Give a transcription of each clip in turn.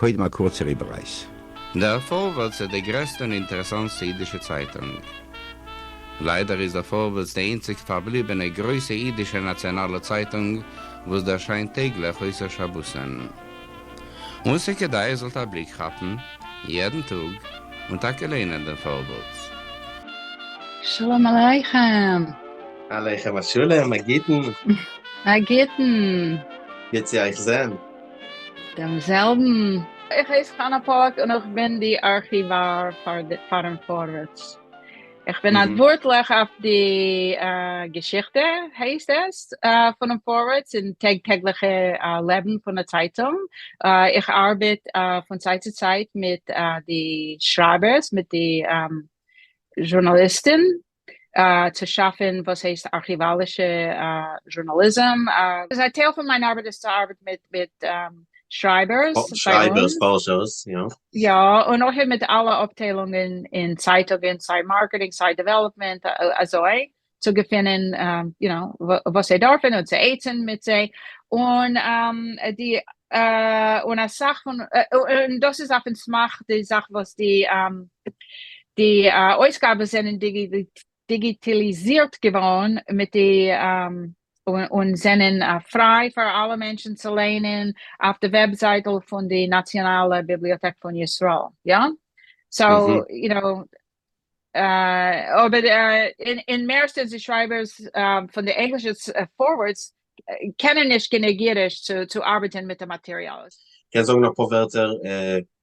קודם א קורצער איבעררייס. דער פארווערטס איז די גרעסטע און אינטערעסאנטסטע אידישע צייטונג. ליידער איז דער פארווערטס די איינציג פארבליבענע גרויסע אידישע נאציאנאלע צייטונג וואס ערשיינט טעגליך אויסער שבתים. און ס'כדאי איר זאלט א בליק כאפן יעדן טאג און טאקע ליינען דעם פארווערטס. שלום עליכם! עליכם השלום, א גוטן! א גוטן! גוט צו אייך זען! דעם זעלבן. איך הייס חנה פאלאק און איך בין די ארכיוואר פארן פארווערטס. איך בין פאראנטווארטליך אויף די געשיכטע, הייסט עס, פונעם פארווערטס און טאג טעגליכע לעבן פון די צייטונג. איך ארבעט פון צייט צו צייט מיט די שרייבערס, מיט די זשורנאליסטן, צו שאפן וואס הייסט ארכיוואלישע זשורנאליזם. א טייל פון מיין ארבעט איז צו ארבעטן מיט שרייבערס ביי אונז. שרייבערס, פארשערס, יא. יא, און אויך מיט אלע אפטיילונגען אין צייטונגען, סיי marketing, סיי development, אזוי, צו געפינען you know וואס זיי דארפן און צו עצה'ן מיט זיי, און די און אסאך פון און דאס איז אויפן סמך די זאך וואס די די אויסגאבעס זענען דיגיטאליזירט געווארן מיט די און זענען פריי פאר אלע מענטשן צו ליינען אויף די וועבזייטל פון די נאציאנאלע ביבליאטעק פון ישראל, יא? so, you know, אבער אין מערסטענס די שרייבערס פון די ענגלישע פארווערטס קענען נישט גענוג אידיש צו ארבעטען מיט די מאטעריאל. קענסט זאגן אפאר ווערטער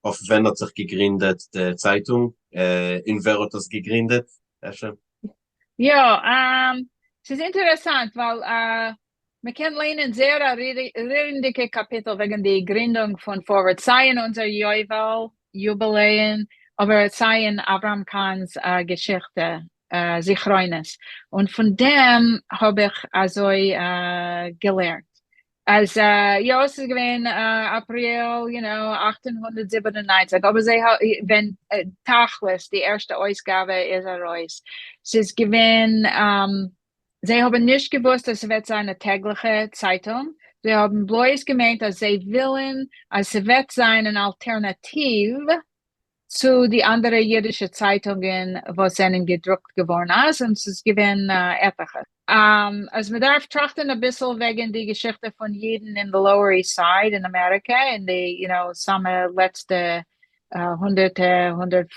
אויף ווען האט זיך געגרינדעט די צייטונג און ווער האט עס געגרינדעט אפשר? יא, ס'איז אינטערעסאנט ווייל מ'קען ליינען זייער א רירנדיגע קאפיטל וועגן די גרינדונג פון פארווערטס סיי אין אונזער יובל יובילעיען אבער סיי אין אברהם קאהן'ס געשיכטע זכרונות, און פון דעם האב איך אזוי געלערנט אז יא עס איז געווען אפריל you know 1897 אבער זיי ווען תכלית די ערשטע אויסגאבע איז ארויס ס'איז געווען זיי האבן נישט געוואוסט אז ס'וועט זיין א טעגליכע צייטונג, זיי האבן בלויז געמיינט אז זיי ווילן אז ס'וועט זיין אן אלטערנאטיוו צו די אנדערע אידישע צייטונגען וואס זענען געדרוקט געווארן אז, און ס'איז געווען עטליכע. אז מ'דארף טראכטען אביסל וועגן די געשיכטע פון אידן אין די Lower East Side אין אמעריקע אין די you know סאמע לעצטע הונדערטע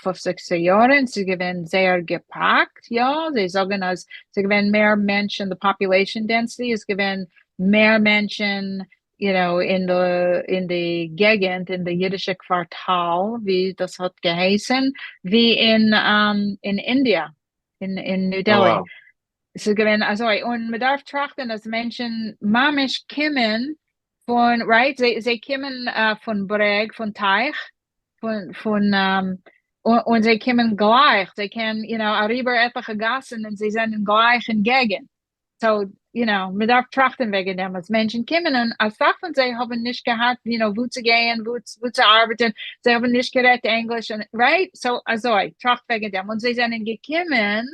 150סטע יארן, ס'איז געווען זייער געפאקט, יא, זיי זאגן אז ס'איז געווען מער מענטשן, די population density איז געווען מער מענטשן you know אין די אין די געגענט אין די אידישע קווארטאל ווי דאס האט געהייסן ווי אין אין אינדיע אין אין ניו דעלי. ס'איז געווען אזוי, און מ'דארף טראכטן אז מענטשן ממש קומען פון right זיי זיי קומען פון ברעג פון טייך פון פון און זיי קומען גלייך זיי קען you know אריבער עטליכע גאסן און זיי זענען גלייך אין געגענט so you know מען דארף טראכטען וועגן דעם אז מענטשן קומען און אסאך פון זיי האבן נישט געהאט you know וואו צו גייען וואו צו ארבעטען זיי האבן נישט גערעדט ענגליש און right so אזוי טראכט וועגן דעם און זיי זענען געקומען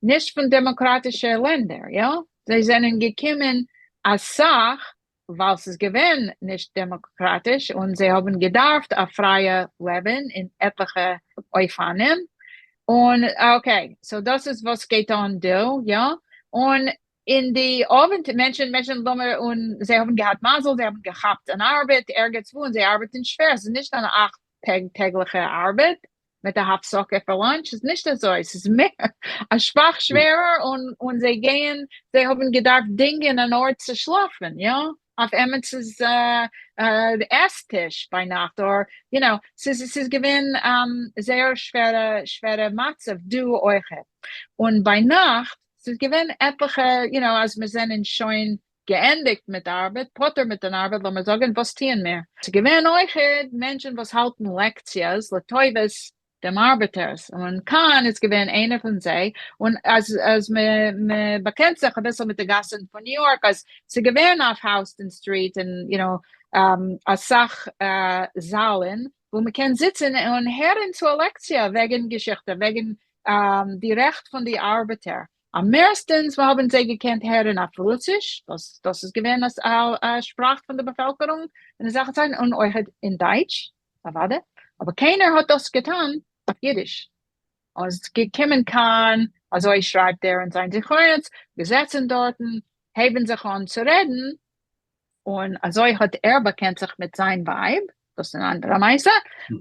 נישט פון דעמאקראטישע לענדער, יא? זיי זענען געקומען אסאך ווייל ס'איז געווען נישט דעמאקראטיש און זיי האבן געדארפט א פרייע לעבן אין עטליכע אופנים, און okay, so דאס איז וואס גייט אן דא, יא? און אין די אווענט מענטשן מענטשן לאמיר און זיי האבן געהאט מזל זיי האבן געכאפט אן ארבעט ערגעץ וואו און זיי ארבעטן שווער, ס'איז נישט אן אכט טעג טעגליכע ארבעט, מיט א הפסקה פאר lunch איז נישט אזוי, ס'איז מער א שוואך שווערער און און זיי גייען זיי האבן געדארפט דינגען אן ארט צו שלאפן יא, אויף עמיצער'ס עס טיש ביינאכט or you know, ס'איז ס'איז געווען זייער שווערע שווערע מצב דא אויכעט, און ביינאכט ס'איז געווען עטליכע you know אז מיר זענען שוין געענדיגט מיט ארבעט, פטור מיט דער ארבעט, לאמיר זאגן, וואס טוען מיר? ס'איז געווען אויכעט מענטשן וואס האלטן לעקציעס לטובת דעם ארבעטערס, און קאהן איז געווען איינער פון זיי, און אז אז מען באקענט זיך אביסל מיט די גאסן פון ניו יארק, אז ס'איז געווען אויף האוסטאן סטריט און you know אסאך זאלן וואו מען קען זיצן און הערן צו א לעקציע וועגן געשיכטע, וועגן די רעכט פון די ארבעטער, אממערסטענס האבן זיי געקענט הערן אויף רוסיש, וואס דאס איז געווען א שפראך פון די באפעלקערונג אין אזעלכע צייטן, און אויכעט אין דייטש. אוודאי, אבער קיינער האט דאס געטאן אויף אידיש. און איז געקומען קיין, אזוי שרייבט ער אין זיין זכרונות, געזעצן דארטן, הייבן זיך אן צו רעדן, און אזוי האט ער באקענט זיך מיט זיין ווייב, דאס איז אן אנדערע מעשה,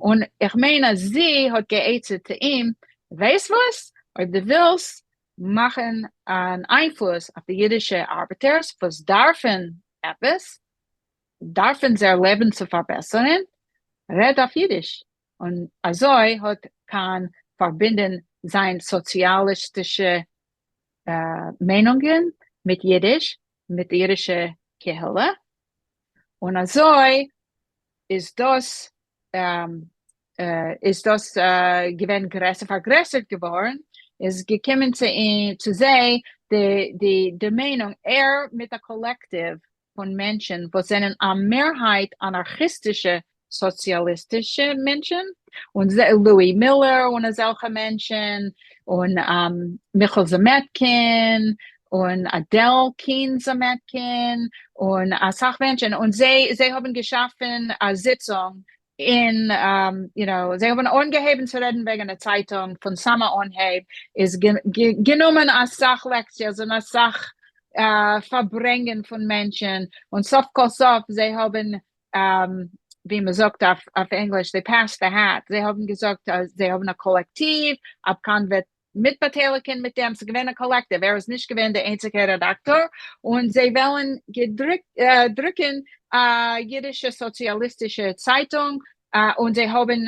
און איך מיין אז זי האט גע'עצה'ט צו אים, ווייסט וואס, אויב דו ווילסט מאכן אן איינפלוס אויף די אידישע ארבעטערס וואס דארפן עפעס, דארפן זייער לעבן צו פארבעסערן, רעד אויף אידיש. און אזוי האט קאהן פארבינדען זיין סאציאליסטישע מיינונגען מיט אידיש, מיט די אידישע קהילה, און אזוי איז דאס איז דאס געווען גרעסער פארגרעסערט געווארן, איז געקומען צו צו זיי די די די מיינונג, ער מיט א קאלעקטיוו פון מענטשן וואס זענען א מערהייט אנארכיסטישע סאציאליסטישע מענטשן, און לואי מילער און אזעלכע מענטשן, און מיכל זאמעטקין, און אדעל קין זאמעטקין, און אסאך מענטשן, און זיי זיי האבן געשאפן א זיצונג אין you know, זיי האבן אנגעהויבן צו רעדן וועגן א צייטונג פון סאמע אנהייב, איז גענומען אסאך לעקציעס און אסאך פארברענגען פון מענטשן, און סוף כל סוף זיי האבן ווי מען זאגט אויף ענגליש, they passed the hat, זיי האבן געזאגט אז זיי האבן א קאלעקטיוו, אב קאהן וועט מיטבאטייליגן מיט דעם, ס'איז געווען א קאלעקטיוו, ער איז נישט געווען דער איינציגער רעדאקטאר, און זיי וועלן דרוקן א אידישע סאציאליסטישע צייטונג, און זיי האבן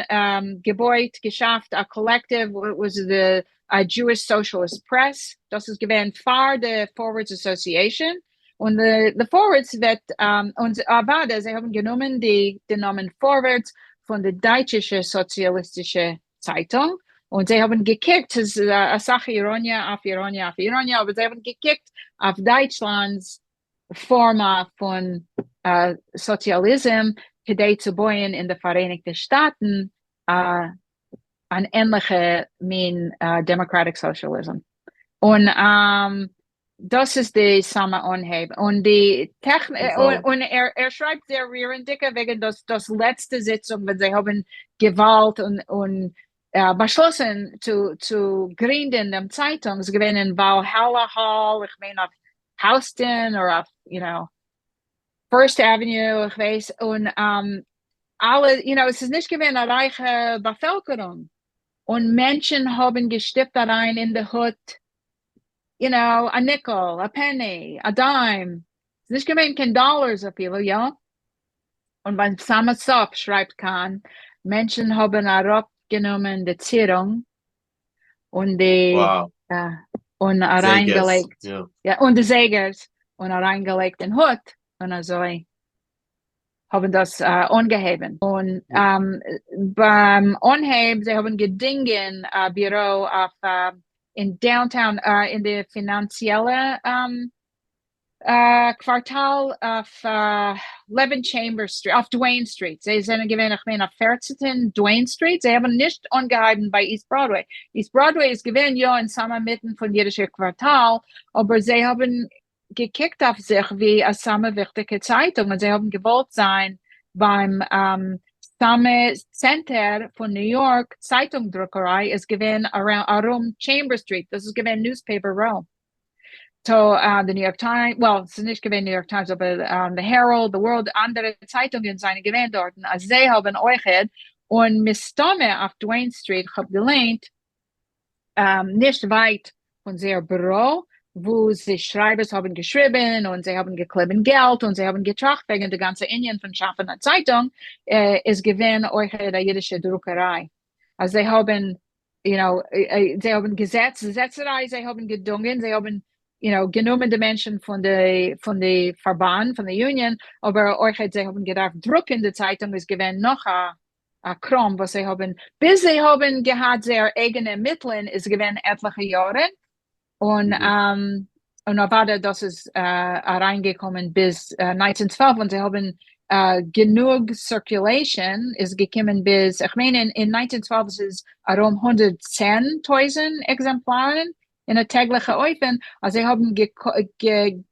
געבויט, געשאפט א קאלעקטיוו, וואס איז די Jewish Socialist Press, דאס איז געווען פאר די Forwards Association, און די פארווערטס וועט, און אוודאי זיי האבן גענומען די נאמען פארווערטס פון די דייטשישע סאציאליסטישע צייטונג, און זיי האבן געקוקט, ס'איז אסאך איראניע אויף איראניע אויף איראניע, אבער זיי האבן געקוקט אויף דייטשלאנד'ס פארמע פון סאציאליזם כדי צו בויען אין די פאראייניגטע שטאטן אן ענליכע מין democratic סאציאליזם. און דאס איז די סאמע אנהייב, און די און ער שרייבט זייער רירענדיגע וועגן דאס דאס לעצטע זיצונג ווען זיי האבן געוואלט און און באשלאסן צו צו גרינדען דעם צייטונג, ס'איז געווען אין Walhalla Hall, איך מיין אויף Houston אדער אויף you know First Avenue, איך ווייס, און אלע you know, עס איז נישט געווען א רייכע באפעלקערונג, און מענטשן האבן געשטופט אריין אין די הוט you know, א nickel, א penny, א dime, ס'איז נישט געווען קיין דאלארס אפילו, יא? און ביים סאמע סוף שרייבט קאהן, מענטשן האבן אראפגענומען די צירונג און די און אריינגעלייגט, יא, און די זייגערס, און אריינגעלייגט אין הוט, און אזוי האבן דאס אנגעהויבן, און ביים אנהייב זיי האבן געדינגען א ביורא אויף אין downtown אין די פינאנציעלע קווארטאל אויף לעבן Chambers Street, אויף Duane Street, זיי זענען געווען איך מיין אויף פערצנטן Duane Street, זיי האבן נישט אנגעהויבן ביי East Broadway, East Broadway איז געווען יא אין סאמע מיטן פון אידישע קווארטאל, אבער זיי האבן געקוקט אויף זיך ווי א סאמע וויכטיגע צייטונג און זיי האבן געוואלט זיין ביים סאמע צענטער פון ניו יארק צייטונג דרוקעריי איז געווען ארום Chambers Street דאס איז געווען Newspaper Row so די New York Times well ס'איז נישט געווען New York Times אבער די Herald די World אנדערע צייטונגען זענען געווען דארטן אז זיי האבן אויכעט און מסתמא אויף Duane Street כ'האב געליינט נישט ווייט פון זייער ביורא וואו די שרייבערס האבן געשריבן און זיי האבן געקליבן געלט און זיי האבן געטראכט וועגן די גאנצע ענין פון שאפן א צייטונג, איז געווען אויכעט א אידישע דרוקעריי אז זיי האבן you know זיי האבן געזעצט זעצעריי זיי האבן געדונגען זיי האבן you know גענומען די מענטשן פון די פון די פארבאנד פון די union אבער אויכעט זיי האבן געדארפט דרוקן די צייטונג איז געווען נאך א א קראם וואס זיי האבן, ביז זיי האבן געהאט זייער אייגענע מיטלען איז געווען עטליכע יארן, און און אוודאי דאס איז אריינגעקומען ביז 1912 און זיי האבן גענוג circulation איז געקומען ביז, איך מיין אין 1912 איז ארום 110,000 עקזעמפלארן אין א טעגליכע אופן, אז זיי האבן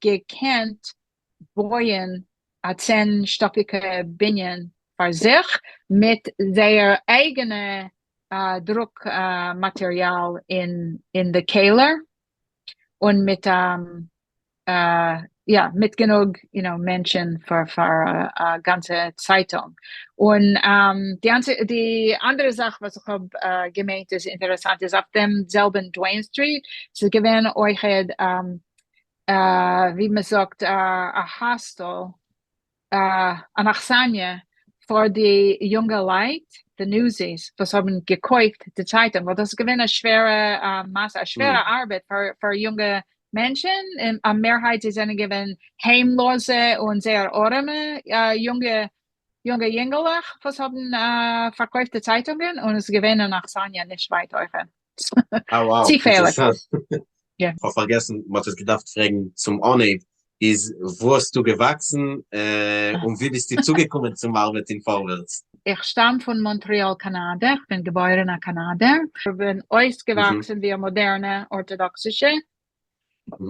געקענט בויען א צען שטאקיגע בנין. פאר זיך מיט זייער אייגענע דרוק מאטעריאל אין די קעלער און מיט יא מיט גענוג you know מענטשען פאר פאר א גאנצע צייטונג. און די די אנדערע זאך וואס איך האב געמיינט איז אינטערעסאנט איז אויף דעם זעלבען Duane Street ס'איז געווען אויכעט ווי מ'זאגט א hostel אן אכסניא פאר די יונגע לייט, די newsies וואס האבן געקויפט די צייטונג, ווייל דאס איז געווען א שווערע מעשה, א שווערע ארבעט פאר יונגע מענטשן, און א מערהייט זיי זענען געווען היימלאזע און זייער ארעמע יונגע יונגע יונגעלעך וואס האבן פארקויפט די צייטונגען, און עס איז געווען אן אכסניא נישט ווייט אויך. אה wow, אינטערעסאנט. כ'האב פארגעסן, מ'האט עס געדארפט פרעגן צום אנהייב, איז וואו האסטו געוואקסן און ווי ביסטו צוגעקומען צום ארבעט אין פארווערטס? איך שטאם פון מאנטריאל קאנאדע, איך בין געבוירן א קאנאדער. כ'בין אויסגעוואקסן ווי א מאדערנע ארטאדאקסישע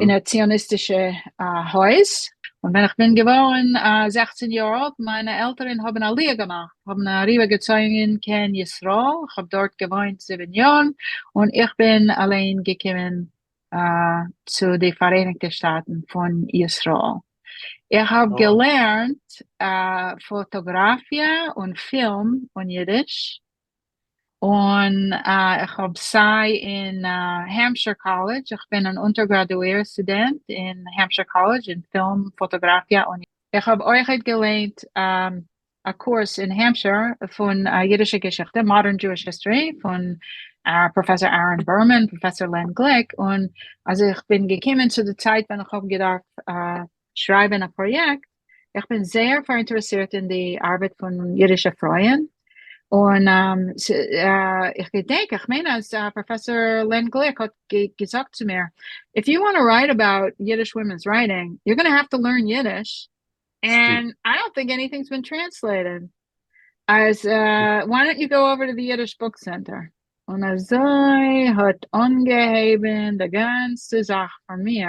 אין א ציוניסטישע הויז, און ווען איך בין געווארן 16 יאר אלט, מיינע עלטערן האבן עליה געמאכט, האבן אריבער געצויגן קיין ישראל, איך האב דארט געוואוינט זיבן יאר, און איך בין אליין געקומען צו די פאראייניגטע שטאטן פון ישראל. איך האב געלערנט פאטאגראפיע און פילם און אידיש, און איך האב סיי אין Hampshire College, איך בין אן אונטערגראדואיר סטודענט אין Hampshire College אין פילם, פאטאגראפיע און. איך האב אויכעט געליינט א קורס אין Hampshire פון אידישע געשיכטע, Modern Jewish History, פון פראפעסאר אהרן בערמאן, פראפעסאר לען גליק, און אז איך בין געקומען צו די צייט ווען איך האב געדארפט שרייבען א פראיעקט, איך בין זייער פאראינטערעסירט אין די ארבעט פון אידישע פרויען, און איך געדענק, איך מיין אז פראפעסאר לען גליק האט געזאגט צו מיר, If you want to write about Yiddish women's writing, you're gonna have to learn Yiddish, and I don't think anything's been translated. אז why don't you go over to the Yiddish Book Center? און אזוי האט אנגעהויבן די גאנצע זאך פאר מיר,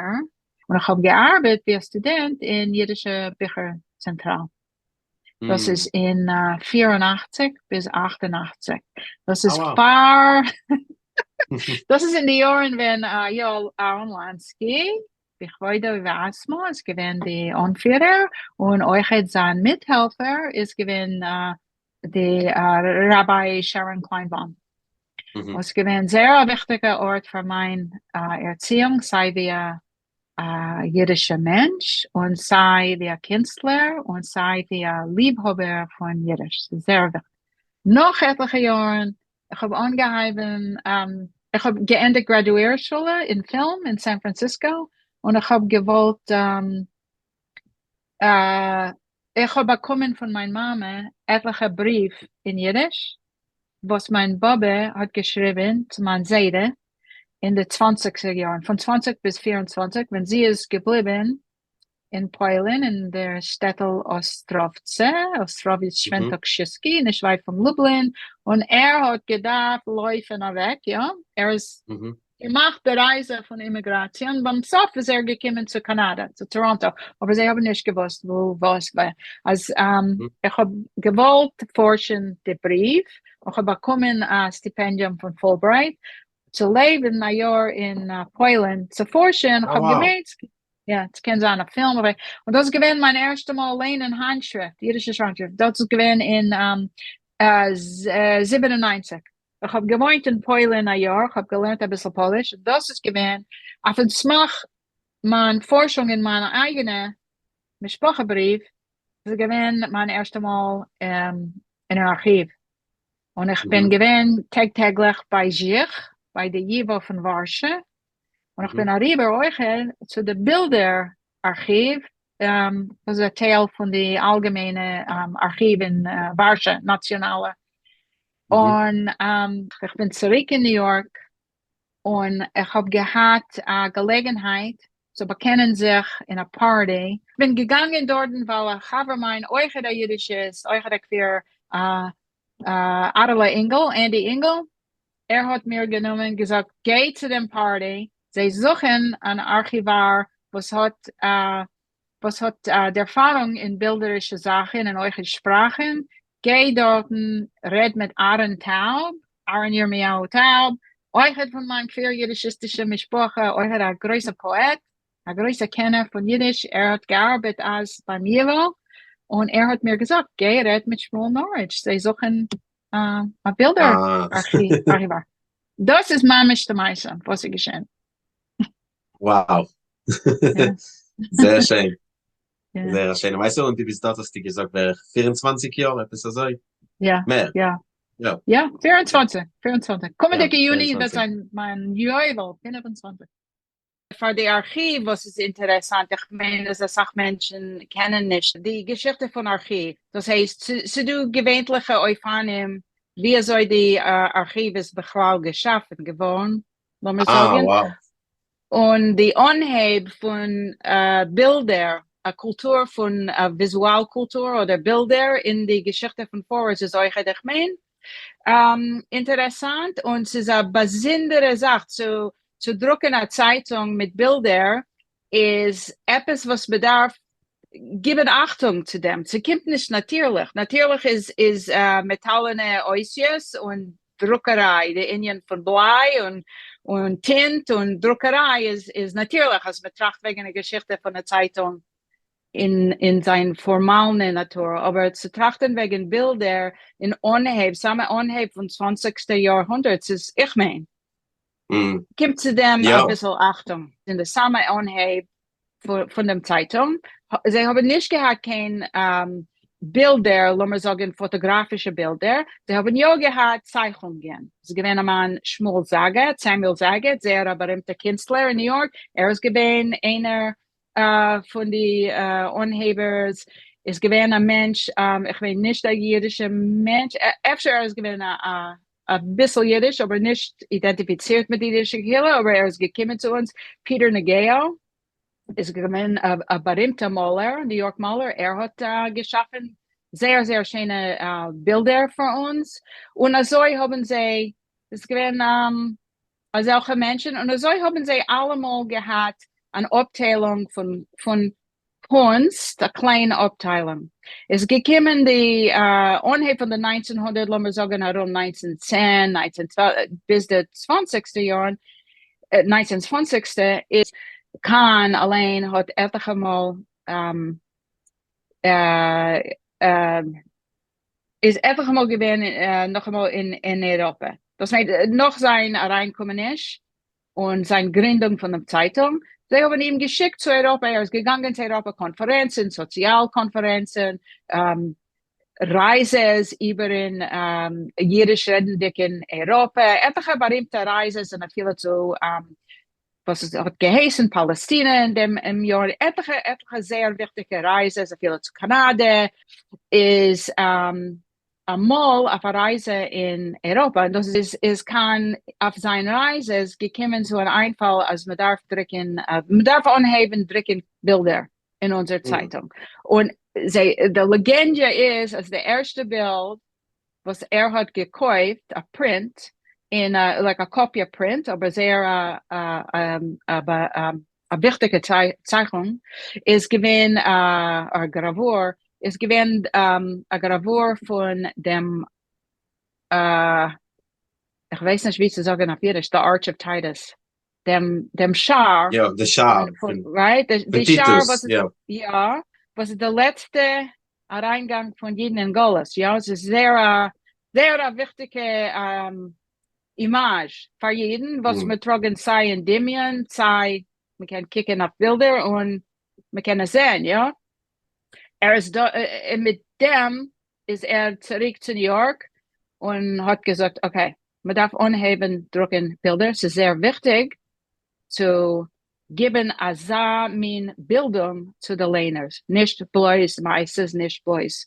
און איך האב געארבעט ווי א סטודענט אין אידישע ביכער צענטראל, דאס איז אין 84 ביז 88, דאס איז פאר, דאס איז אין די יארן ווען יואל אהרן לאנסקי בכבודו ובעצמו איז געווען די אנפירער, און אויכעט זיין מיטהעלפער איז געווען די ראביי שעראן קליינבאום, וואס איז געווען זייער א וויכטיגע ארט פאר מיין ערציאונג, סיי ווי א אידישע מענטש, און סיי ווי א קינסטלער, און סיי ווי א ליבהאבער פון אידיש, ס'איז זייער וויכטיג. נאך עטליכע יארן, איך האב אנגעהייבן, איך האב געענדיגט גראדואיר שולע אין פילם אין סאן פראנציסקא, און איך האב געוואלט איך האב באקומען פון מיין מאמע עטליכע בריוו אין אידיש וואס מיין באבע האט געשריבען צו מיין זיידע אין די צוואנציגסער יארן, פון 20 ביז 24 ווען זי איז געבליבען אין פוילן אין דער שטעטל אסטראווצע, Ostrowiec Świętokrzyski, נישט ווייט פון לובלין, און ער האט געדארפט לויפען אוועק, יא, ער איז געמאכט די רייזע פון אימיגראציע און ביים סוף איז ער געקומען צו קאנאדע, צו טאראנטא, אבער זיי האבן נישט געוואוסט וואו, וואס, ווען. אז איך האב געוואלט פארשן די בריוו, און כ'האב באקומען א סטיפענדיום פון פולברייט צו לעבן א יאר אין פוילן צו פארשן, כ'האב געמיינט, יא, ס'קען זיין א פילם, אבער, און דאס איז געווען מיין ערשטע מאל ליינען האנטשריפט, אידישע האנטשריפט, דאס איז געווען אין 97. איך האב געוואוינט אין פוילין א יאר, איך האב געלערנט אביסל פויליש, און דאס איז געווען אויפן סמך מיין פארשונג אין מיינע אייגענע משפחה בריוו, דאס איז געווען מיין ערשטע מאל אין אן ארכיוו, און איך בין געווען טאג טעגליך ביי זיך, ביי די ייווא פון ווארשע, און איך בין אריבער אויך צו די בילדער ארכיוו, דאס איז א טייל פון די אלגעמיינע ארכיוו אין ווארשע, נאציאנאלע, און איך בין צוריק אין ניו יארק, און איך האב געהאט א געלעגנהייט צו באקענען זיך אין א פארטי, כ'בין געגאנגען דארטן ווייל א חבר מיין, אויכעט א אידישיסט, אויכעט א queer, אדעלע אינגל, אנדי אינגל, ער האט מיר גענומען געזאגט גיי צו דעם פארטי, זיי זוכן אן ארכיוואר וואס האט וואס האט ערפארונג אין בילדערישע זאכן און אויך אין שפראכן, גיי דארטן רעד מיט אהרן טאוב, אהרן ירמיהו טאוב, אויכעט פון מיין קוויר יידישיסטישע משפחה, אויכעט א גרויסע פאעט, א גרויסע קענער פון יידיש, ער האט געארבעט אז ביים ייוואו, און ער האט מיר געזאגט, גיי רעד מיט שמואל נאריטש, זיי זוכן א בילדער ארכיוואר. דאס איז ממש די מעשה וואס איז געשען. Wow. זייער שיין. זייער א שיינע מעשה, און דו ביסט דארט האסטו געזאגט בערך 24 יאר, עפעס אזוי? יא. מער? יא. יא. יא, 24, 24. קומענדיגע יוני וועט זיין מיין יובל, 25. פאר די ארכיוו וואס איז אינטערעסאנט, איך מיין אז אסאך מענטשן קענען נישט די געשיכטע פון ארכיוו, דאס הייסט ס'דא געווענטליכע אופנים ווי אזוי די ארכיוו איז בכלל געשאפן געווארן, לאמיר זאגן, און די אנהייב פון בילדער, א קולטור פון וויזואל קולטור אדער בילדער אין די געשיכטע פון פארווערטס איז אויכעט איך מיין אינטערעסאנט, און ס'איז א באזונדערע זאך צו צו דרוקען א צייטונג מיט בילדער איז עפעס וואס מ'דארף גיבן אכטונג צו דעם, ס'קומט נישט נאטירליך, נאטירליך איז איז מעטאלענע אותיות און דרוקעריי, די ענין פון בליי און און טינט און דרוקעריי איז איז נאטירליך אז מ'טראכט וועגן א געשיכטע פון א צייטונג אין אין זיין פארמאלנע נאטור, אבער צו טראכטען וועגן בילדער אין אנהייב, סאמע אנהייב פון צוואנציגסטע יאר הונדערט, ס'איז איך מיין קומט צו דעם אביסל אכטונג. אין די סאמע אנהייב פון דעם צייטונג, זיי האבן נישט געהאט קיין בילדער, לאמיר זאגן פאטאגראפישע בילדער, זיי האבן יא געהאט צייכונגען. ס'איז געווען א מאן שמואל זאגעט, Samuel Zagat, זייער א בארימטער קינסטלער אין ניו יארק, ער איז געווען איינער פון די אנהייבערס, איז געווען א מענטש, איך מיין נישט א אידישע מענטש, אפשר ער איז געווען א אביסל אידיש אבער נישט אידענטיפיצירט מיט די אידישע קהילה אבער ער איז געקומען צו אונז, פיטער נגעא איז געווען א בארימטע מאלער, ניו יארק מאלער, ער האט געשאפן זייער זייער שיינע בילדער פאר אונז, און אזוי האבן זיי, עס איז געווען אזעלכע מענטשן, און אזוי האבן זיי אלעמאל געהאט אן אפטיילונג פון קונסט, א קליין אפטיילונג. איז געקומען די אנהייב פון די 1900, לאמיר זאגן ארום 1910, 1912, ביז די צוואנציגסטע יארן, ניינצן צוואנציגסטע, איז קאהן אליין האט עטליכע מאל איז עטליכע מאל געווען נאכאמאל אין אייראפע, דאס מיינט נאך זיין אריינקומעניש און זיין גרינדונג פון דעם צייטונג, זיי האבן אים געשיקט צו אייראפע, ער איז געגאנגען צו אייראפע קאנפערענצן, סאציאל קאנפערענצן, רייזעס איבערן אידיש רעדנדיגן אייראפע, עטליכע בארימטע רייזעס און אפילו צו וואס עס האט געהייסן פאלעסטינע אין דעם יאר, עטליכע עטליכע זייער וויכטיגע רייזעס אפילו צו קאנאדע, איז אמאל אויף א רייזע אין אייראפע, און דאס איז איז קיין אויף זיין רייזע איז געקומען צו אן איינפאל אז מען דארף דרוקען מען דארף אנהייבן דרוקען בילדער אין אונזער צייטונג, און זיי די לעגענדע איז אז די ערשטע בילד וואס ער האט געקויפט א print אין א like א קאפיע print אבער זייער א א וויכטיגע צייכונג איז געווען א גראוור איז געווען א גראוור פון דעם איך ווייס נישט ווי צו זאגן אויף אידיש the Arch of Titus דעם דעם שער יא די שער פון right די שער וואס יא וואס איז די לעצטע אריינגאנג פון אידן אין גלות יא עס איז זייער א זייער א וויכטיגע אימאזש פאר אידן וואס מיר טראגן סיי אין דמיון סיי מען קען קוקן אויף בילדער און מען קען עס זען יא ער איז דא און מיט דעם איז ער צוריק צו ניו יארק און האט געזאגט okay מען דארף אנהייבן דרוקן בילדער ס'איז זייער וויכטיג צו גיבן אזא מין בילדונג צו די ליינערס, נישט בלויז מעשות נישט בלויז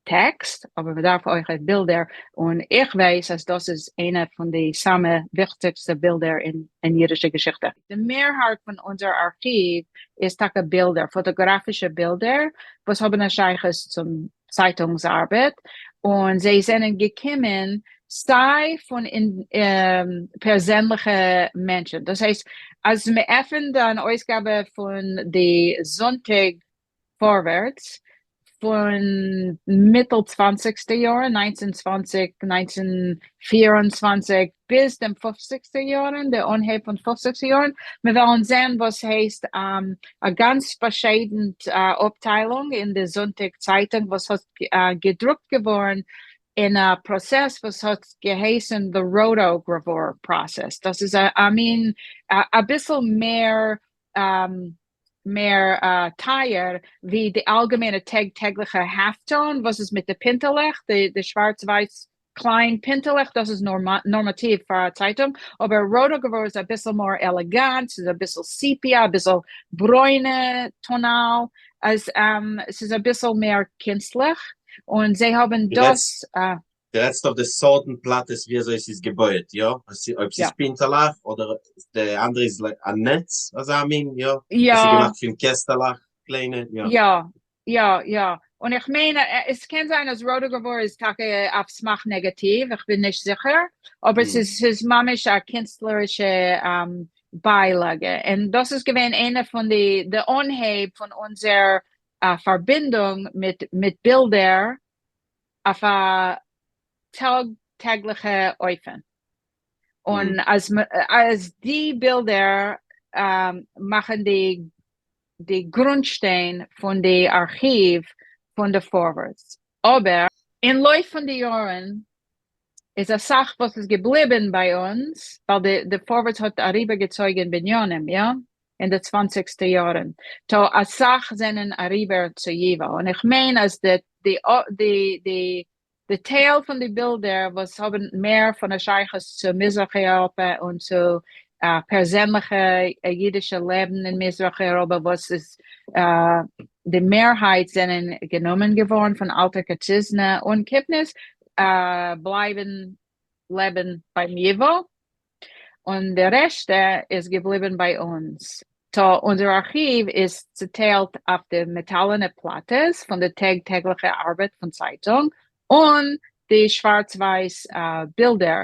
טעקסט, אבער מען דארף אויך בילדער, און איך ווייס אז דאס איז איינע פון די סאמע וויכטיגסטע בילדער אין אידישע געשיכטע. די מערהייט פון אונזער ארכיוו איז טאקע בילדער, פאטאגראפישע בילדער וואס האבן א שייכות צום צייטונגס ארבעט, און זיי זענען געקומען סיי פון פערזענליכע מענטשן, דאס הייסט אז מען עפענט אן אויסגאבע פון די זונטאג פארווערטס. פון מיטל צוואנציגסטע יארן, 1920, 1924, ביז דעם פופציגסטע יארן, די אנהייב פון פופציגסטע יארן, מיר וועלן זען וואס הייסט א גאנץ באשיידנט אפטיילונג אין די זונטאג צייטונג וואס האט געדרוקט געווארן אין א פראסעס וואס האט געהייסן the rotogravure process, דאס איז א מין אביסל מער מער טייער ווי די אלגעמיינע טעג טעגליכע halftone וואס איז מיט די פינטעלעך, די שווארץ ווייס קליין פינטעלעך, דאס איז נארמאטיוו פאר א צייטונג, אבער rotogravure איז אביסל more עלעגאנט, ס'איז אביסל sepia, אביסל ברוינע טאנאל, אז ס'איז אביסל מער קונצליך, און זיי האבן דאס. דו רעדסט אויף די סארטן פלאטעס ווי אזוי ס'איז געבויעט, יא? אויב ס'איז פינטעלעך אדער די אנדערע איז א נעץ אזא מין, יא? יא. עס איז געמאכט פון קעסטעלעך קליינע, יא. יא, יא, יא. און איך מיין, עס קען זיין אז rotogravure איז טאקע אויף סמך נעגאטיוו, איך בין נישט זיכער, אבער ס'איז ממש א קינסטלערישע ביילאגע, און דאס איז געווען איינע פון די, די אנהייב פון אונזער פארבינדונג מיט מיט בילדער אויף א טאג טעגליכע אופן, און אז אז די בילדער מאכן די די גרונטשטיין פון די ארכיוו פון די פארווערטס, אבער אין לויף פון די יארן איז אסאך וואס איז געבליבן ביי אונז, ווייל די די פארווערטס האט אריבערגעצויגן בנינים, יא, אין די צוואנציגסטע יארן, טא אסאך זענען אריבער צו ייווא, און איך מיין אז די די די די די טייל פון די בילדער וואס האבן מער פון א שייכות צו מזרח אייראפע און צו פערזענליכע אידישע לעבן אין מזרח אייראפע וואס איז די מערהייט זענען גענומען געווארן פון אלטער קאציזנע און קיפניס בלייבן לעבן ביים ייווא און די רעשטע איז געבליבן ביי אונז. טא אונזער ארכיוו איז צוטיילט אויף די מעטאלענע פלאטעס פון די טעג טעגליכע ארבעט פון צייטונג, און די שווארץ ווייס בילדער,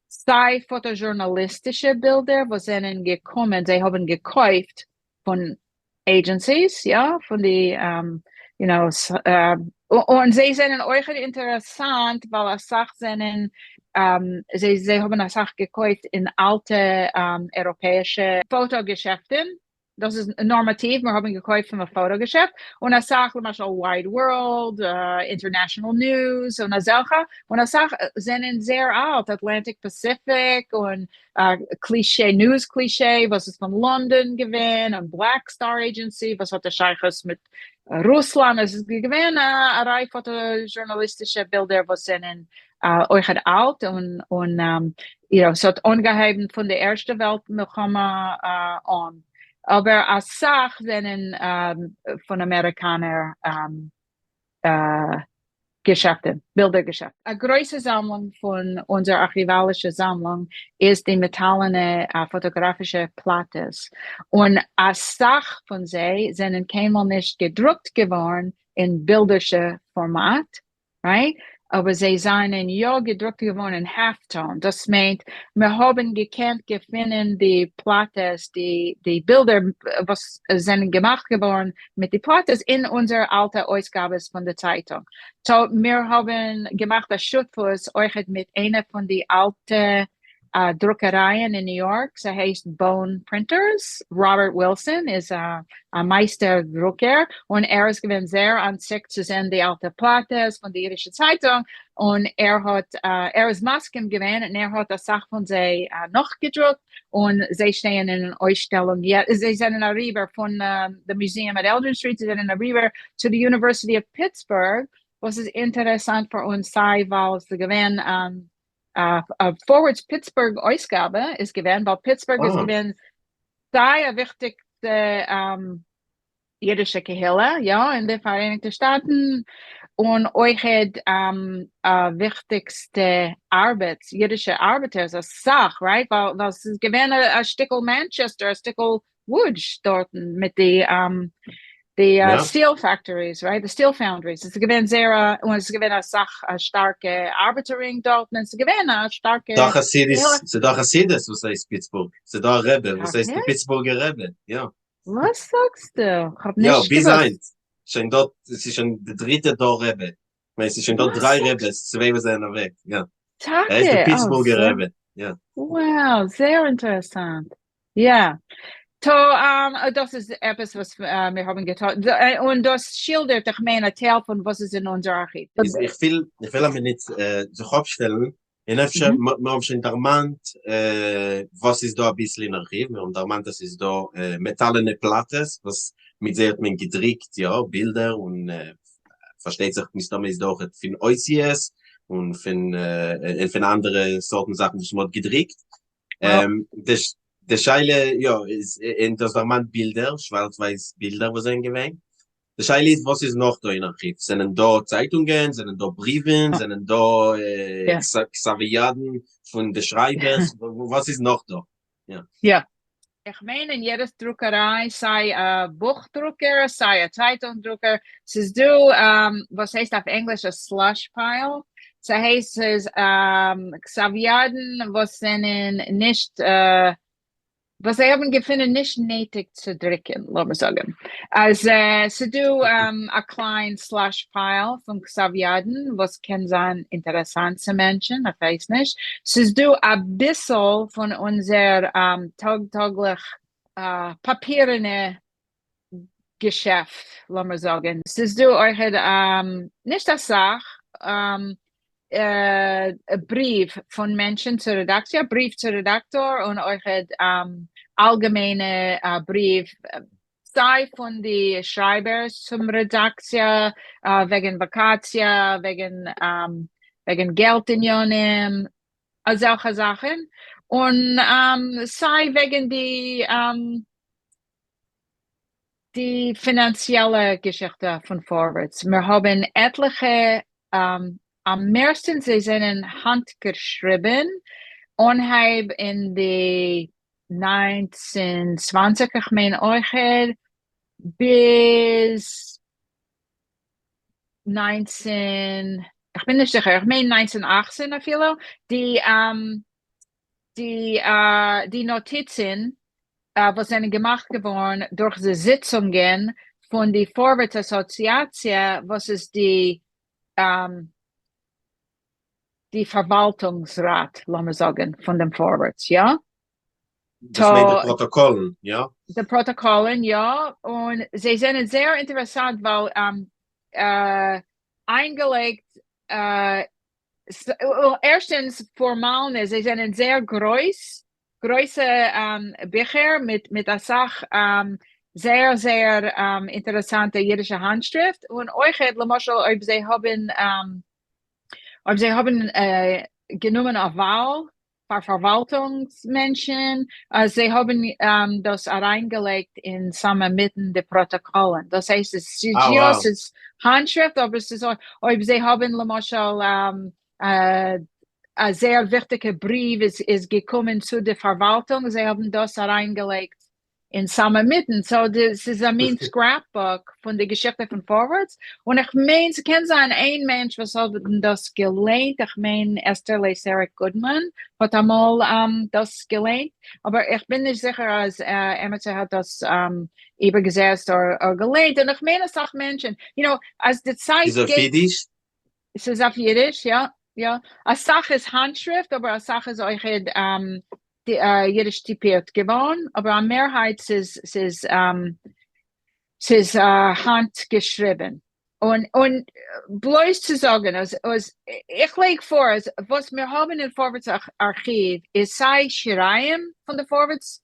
סיי פאטאזשורנאליסטישע בילדער וואס זענען געקומען, זיי האבן געקויפט פון agencies, יא, פון די, יו נאו, און זיי זענען אויכעט אינטערעסאנט ווייל אסאך זענען, זיי זיי האבן אסאך געקויפט אין אלטע אייראפעאישע פאטא געשעפטן, דאס איז נארמאטיוו, מיר האבן געקויפט פון א פאטא געשעפט, און אסאך למשל Wide World, International News און אזעלכע, און אסאך זענען זייער אלט, Atlantic Pacific און Cliché News Cliché וואס איז פון לאנדאן געווען, און Black Star Agency וואס האט א שייכות מיט רוסלאנד, עס איז געווען א ריי פאטא-זשורנאליסטישע בילדער וואס זענען אויכעט אלט, און יו נאו ס'האט אנגעהויבן פון די ערשטע וועלט מלחמה אן, אבער אסאך זענען פון אמעריקאנער געשעפטן, בילדער געשעפטן. א גרויסע זאמלונג פון אונזער ארכיוואלישע זאמלונג איז די מעטאלענע פאטאגראפישע פלאטעס, און אסאך פון זיי זענען קיינמאל נישט געדרוקט געווארן אין בילדערשע פארמאט, right? אבער זיי זענען יא געדרוקט געווארן אין halftone, דאס מיינט מיר האבן געקענט געפינען די פלאטעס, די די בילדער וואס זענען געמאכט געווארן מיט די פלאטעס אין אונזערע אלטע אויסגאבעס פון די צייטונג. so מיר האבן געמאכט א שותפות אויכעט מיט איינע פון די אלטע דרוקערייען אין ניו יארק, ס'הייסט Bone Printers, ראבערט ווילסאן איז א מייסטער דרוקער, און ער איז געווען זייער אנטציקט צו זען די אלטע פלאטעס פון די אידישע צייטונג, און ער האט ער איז מסכים געווען און ער האט אסאך פון זיי נאכגעדרוקט, און זיי שטייען אין אן אויסשטעלונג, זיי זענען אריבער פון די museum at Elgin Street, זיי זענען אריבער צו די University of Pittsburgh, וואס איז אינטערעסאנט פאר אונז סיי ווייל עס איז געווען א פארווערטס פיטסבורג אויסגאבע איז געווען ווייל פיטסבורג איז געווען סיי א וויכטיגסטע אידישע קהילה יא אין די פאראייניגטע שטאטן און אויכעט א וויכטיגסטע ארבעטס אידישע ארבעטערס אסאך right ווייל ס'איז געווען א שטיקל מאנטשעסטער א שטיקל וואודזש דארטן מיט די די steel factories right די steel foundries עס איז געווען זייער א און עס איז געווען אסאך א שטארקע ארבעטער רינג דארטן און עס איז געווען א שטארקע דא חסידות ס'איז דא חסידות וואס הייסט פיטסבורג ס'איז דא א רבי וואס הייסט די פיטסבורגער רבי יא. וואס זאגסטו? כ'האב נישט געוואוסט. יא ביז היינט. שוין דא, ס'איז שוין די דריטע דור רבי, כ'מיין ס'איז שוין דא דריי רעבעס, צוויי וואס זענען אוועק, יא. טאקע? ער איז די פיטסבורגער רבי, יא. Wow, זייער אינטערעסאנט. יא. טא, דאס איז עפעס וואס מיר האבן געטון, און דאס שילדערט, איך מיין, א טייל פון וואס איז אין אונזער ארכיוו. איך וויל, איך וויל א מינוט זיך אפשטעלן, און אפשר, מיר האבן שוין דערמאנט וואס איז דא אביסל אין ארכיוו, מיר האבן דערמאנט אז ס'איז דא מעטאלענע פלאטעס וואס מיט זיי האט מען געדריקט, יא, בילדער, און פארשטייט זיך מסתמא איז דא אויך פון אותיות און פון און פון אנדערע סארטן זאכן וואס מ'האט געדריקט. די שאלה, יא, איז, און דו האסט דערמאנט בילדער, שווארץ ווייס בילדער וואס זענען געווען. די שאלה איז וואס איז נאך דא אין ארכיוו? זענען דא צייטונגען? זענען דא בריוון? זענען דא כתבי ידן פון די שרייבערס? וואס איז נאך דא? יא. איך מיין אין יעדע דרוקעריי, סיי א בוך דרוקער, סיי א צייטונג דרוקער, ס'איז דא וואס הייסט אויף ענגליש א slush pile, ס'הייסט ס'איז כתב ידן וואס זענען נישט וואס זיי האבן געפונען נישט נעטיג צו דרוקען, לאמיר זאגען אז ס'דא א קליין slush pile פון כתב ידן וואס קען זיין אינטערעסאנט צו מענטשען, איך ווייס נישט, ס'איז דא אביסל פון אונזער טאג טאגליך פאפירענע געשעפט, לאמיר זאגען, ס'איז דא אויכעט נישט אסאך בריוו פון מענטשען צו רעדאקציע, בריוו צו רעדאקטאר און אויכעט אלגעמיינע בריוו סיי פון די שרייבערס צום רעדאקציע וועגען וואקאציע, וועגען געלט עניינים, אזעלכע זאכען, און סיי וועגען די די פינאנציעלע געשיכטע פון פארווערטס, מיר האבן עטליכע, אממערסטענס זיי זענען האנט געשריבען, אנהייב אין די 19 20 איך מיין אויכעט, ביז 19, איך בין נישט זיכער, איך מיין 1918 אפילו, די די די נאטיצן וואס זענען געמאכט געווארן דורך די זיצונגען פון די פארווערטס אסאציאציע וואס איז די די פארוואלטונגס ראט לאמיר זאגן פון דעם פארווערטס יא? דאס מיינט די פראטאקאלן יא? די פראטאקאלן יא, און זיי זענען זייער אינטערעסאנט ווייל איינגעלייגט ערשטענס פארמאלנע, זיי זענען זייער גרויס, גרויסע ביכער מיט מיט אסאך זייער זייער אינטערעסאנטע אידישע האנטשריפט, און אויכעט למשל אויב זיי האבן אויב זיי האבן גענומען א וואל פאר פארוואלטונגס מענטשן, אז זיי האבן דאס אריינגעלייגט אין סאמע מיטן די פראטאקאלן, דאס הייסט עס איז יא ס'איז האנטשריפט אבער ס'איז אויב זיי האבן למשל א זייער וויכטיגע בריוו איז געקומען צו די פארוואלטונג זיי האבן דאס אריינגעלייגט אין סאמע מיטן, so ס'איז א מין scrapbook פון די געשיכטע פון פארווערטס, און איך מיין ס'קען זיין איין מענטש וואס האט דאס געליינט, איך מיין אסתר לייסעריק גודמאן האט אמאל דאס געליינט, אבער איך בין נישט זיכער אז עמיצער האט דאס איבערגעזעצט אדער געליינט, און איך מיין אסאך מענטשן, יו נאו, אז די צייט ס'איז אויף אידיש? ס'איז אויף אידיש, יא, יא. אסאך איז האנטשריפט, אבער אסאך איז אויך אידיש טיפירט געווארן, אבער א מערהייט ס'איז ס'איז ס'איז האנט געשריבן. און און בלויז צו זאגן אז אז איך לייג פאר אז וואס מיר האבן אין פארווערטס ארכיוו איז סיי שיריים פון די פארווערטס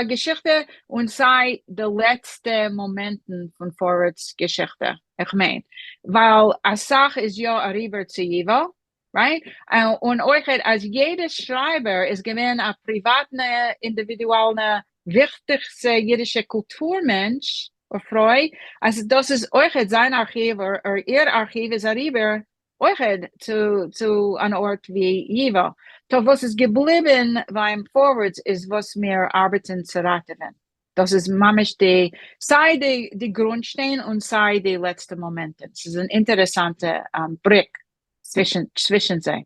געשיכטע און סיי די לעצטע מאמענטן פון פארווערטס געשיכטע, איך מיין ווייל אסאך איז יא אריבער צו ייווא, right? און אויכעט אז יעדע שרייבער איז געווען א פריוואטנע אינדיווידואלנע וויכטיגסטע אידישע קולטור מענטש אור פרוי, אז דאס איז אויכעט זיין ארכיוו אור איר ארכיוו איז אריבער אויכעט צו אן ארט ווי ייווא. טא וואס איז געבליבן ביים פארווערטס איז וואס מיר ארבעטן צו ראטעווען. דאס איז ממש די סיי די גרונטשטיין און סיי די לעצטע מאמענטן. ס'איז אן אינטערעסאנטע בריק צווישן זיי.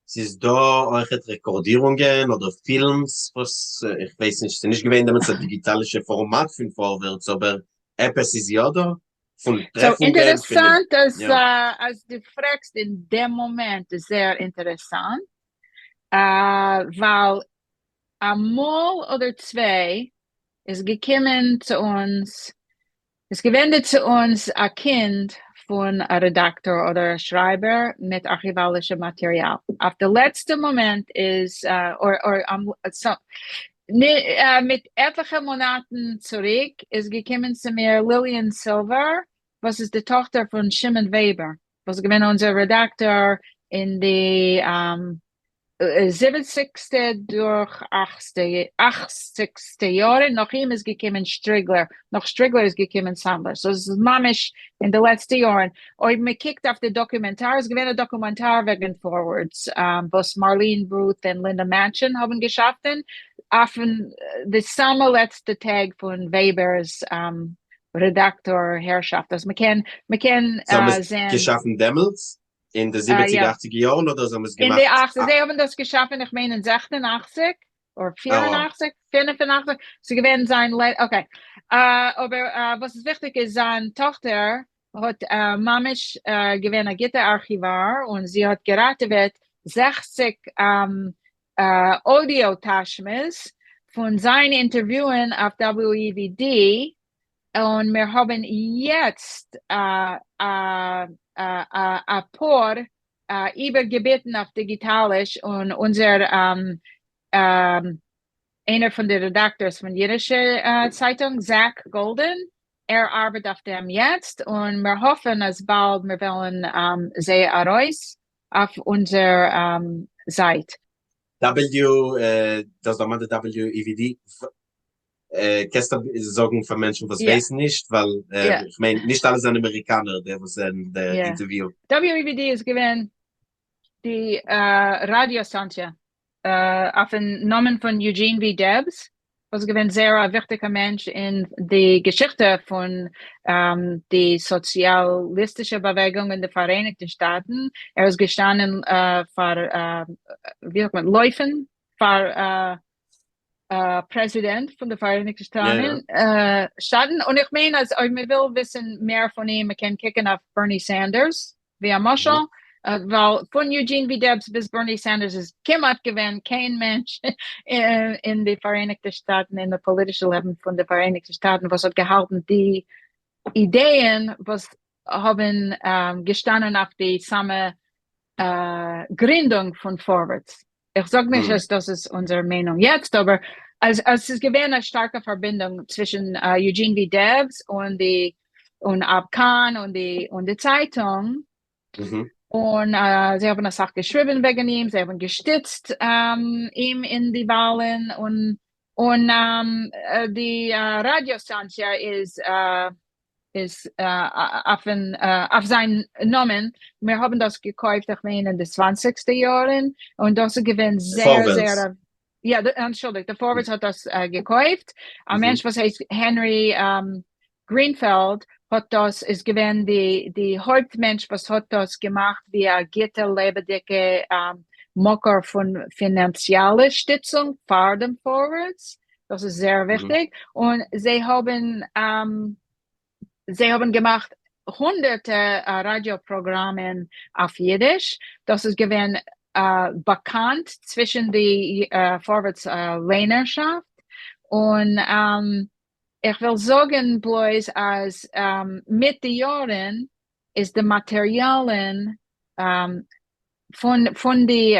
ס'איז דא אויכעט רעקארדירונגען אדער פילמס וואס איך ווייס נישט, ס'איז נישט געווען דעמאלטס א דיגיטאלישע פארמאט פון פארווערטס אבער עפעס איז יא דא? פון טרעפונגען. אינטערעסאנט אז אז דו פרעגסט אין דעם מאמענט איז זייער אינטערעסאנט, ווייל אמאל אדער צוויי איז געקומען צו אונז, איז געווענדעט צו אונז א קינד פון א רעדאקטאר אדער א שרייבער מיט ארכיוואלישע מאטעריאל. אויף די לעצטע מאמענט איז, מיט עטליכע מאנאטן צוריק איז געקומען צו מיר ליליאן סילווער וואס איז די טאכטער פון שמעון וועבער וואס איז געווען אונזער רעדאקטאר אין די זיבעציגסטע דורך אכציגסטע יארן, נאך אים איז געקומען שטריגלער, נאך שטריגלער איז געקומען סאנדלער, so עס איז ממש אין די לעצטע יארן, אויב מען קוקט אויף די דאקומענטאר, איז געווען א דאקומענטאר וועגן פארווערטס וואס מארלין רוט און לינדא מענטשין האבן געשאפן, אויפן די סאמע לעצטע טעג פון וועבער'ס רעדאקטאר הערשאפט, אז מען קען מען קען זיי האבן עס זען. געשאפן דעמאלטס? אין די זיבעציג אכציג יארן אדער זיי האבן עס אין געמאכט? די אכציג, זיי האבן דאס געשאפן איך מיין אין 86 אדער 84, 85, ס'איז געווען זיין okay, אבער וואס איז וויכטיג איז זיין טאכטער האט ממש געווען א גוטע ארכיוואר און זי האט געראטעוועט 60 אודיאו טאשמעס פון זיין אינטערוויוען אויף WEVD, און מיר האבן יעצט אפאר איבערגעביטן אויף דיגיטאליש, און אונזער איינער פון די רעדאקטארס פון אידישע צייטונג, זעק גאלדען, ער ארבעט אויף דעם יעצט, און מיר האפן אז באלד מיר וועלן זיי ארויס אויף אונזער זייט. W, דאס דערמאנטע WEVD, קענסט זאגן פאר מענטשן וואס ווייסן נישט, ווייל איך מיין נישט אלע זענען אמעריקאנער די וואס זעען די אינטערוויו. WEVD איז געווען די ראדיא סטאנציע אויפן נאמען פון יוג'ין ווי דעבס, וואס איז געווען זייער א וויכטיגע מענטש אין די געשיכטע פון די סאציאליסטישע באוועגונג אין די פאראייניגטע שטאטן, ער איז געשטאנען פאר, ווי זאגט מען, לויפן פאר פרעזידענט פון די פאראייניגטע שטאטן, און איך מיין אז אויב מען וויל וויסן מער פון אים מען קען קוקן אויף בערני סענדערס ווי א משל, ווייל פון יוג'ין ווי דעבס ביז בערני סענדערס איז כמעט געווען קיין מענטש אין די פאראייניגטע שטאטן אין די פאליטישע לעבן פון די פאראייניגטע שטאטן וואס האט געהאלטן די אידעען וואס האבן געשטאנען אויף די סאמע גרינדונג פון פארווערטס. איך זאג נישט אז דאס איז אונזער מיינונג יעצט, אבער אז ס'איז געווען א שטארקע פארבינדונג צווישן יוג'ין ווי דעבס און די און אב קאן און די און די צייטונג, און זיי האבן אסאך געשריבן וועגן אים, זיי האבן געשטיצט אים אין די וואלן, און און די ראדיא סטאנציע איז איז אויפן אויף זיין נאמען, מיר האבן דאס געקויפט איך מיין אין די צוואנציגסטע יארן, און דאס איז געווען זייער זייער א, יא אנטשולדיגט, די פארווערטס האט דאס געקויפט, א מענטש וואס הייסט הענרי גרינפעלד האט דאס איז געווען די די הויפט מענטש וואס האט דאס געמאכט ווי א גוטע לעבעדיגע מקור פון פינאנציאלע שטיצונג פאר דעם פארווערטס, דאס איז זייער וויכטיג, און זיי האבן זיי האבן געמאכט הונדערטע ראדיא פראגראמען אויף אידיש, דאס איז געווען באקאנט צווישן די פארווערטס ליינערשאפט, און איך וויל זאגן בלויז אז מיט די יארן איז די מאטעריאלן פון פון די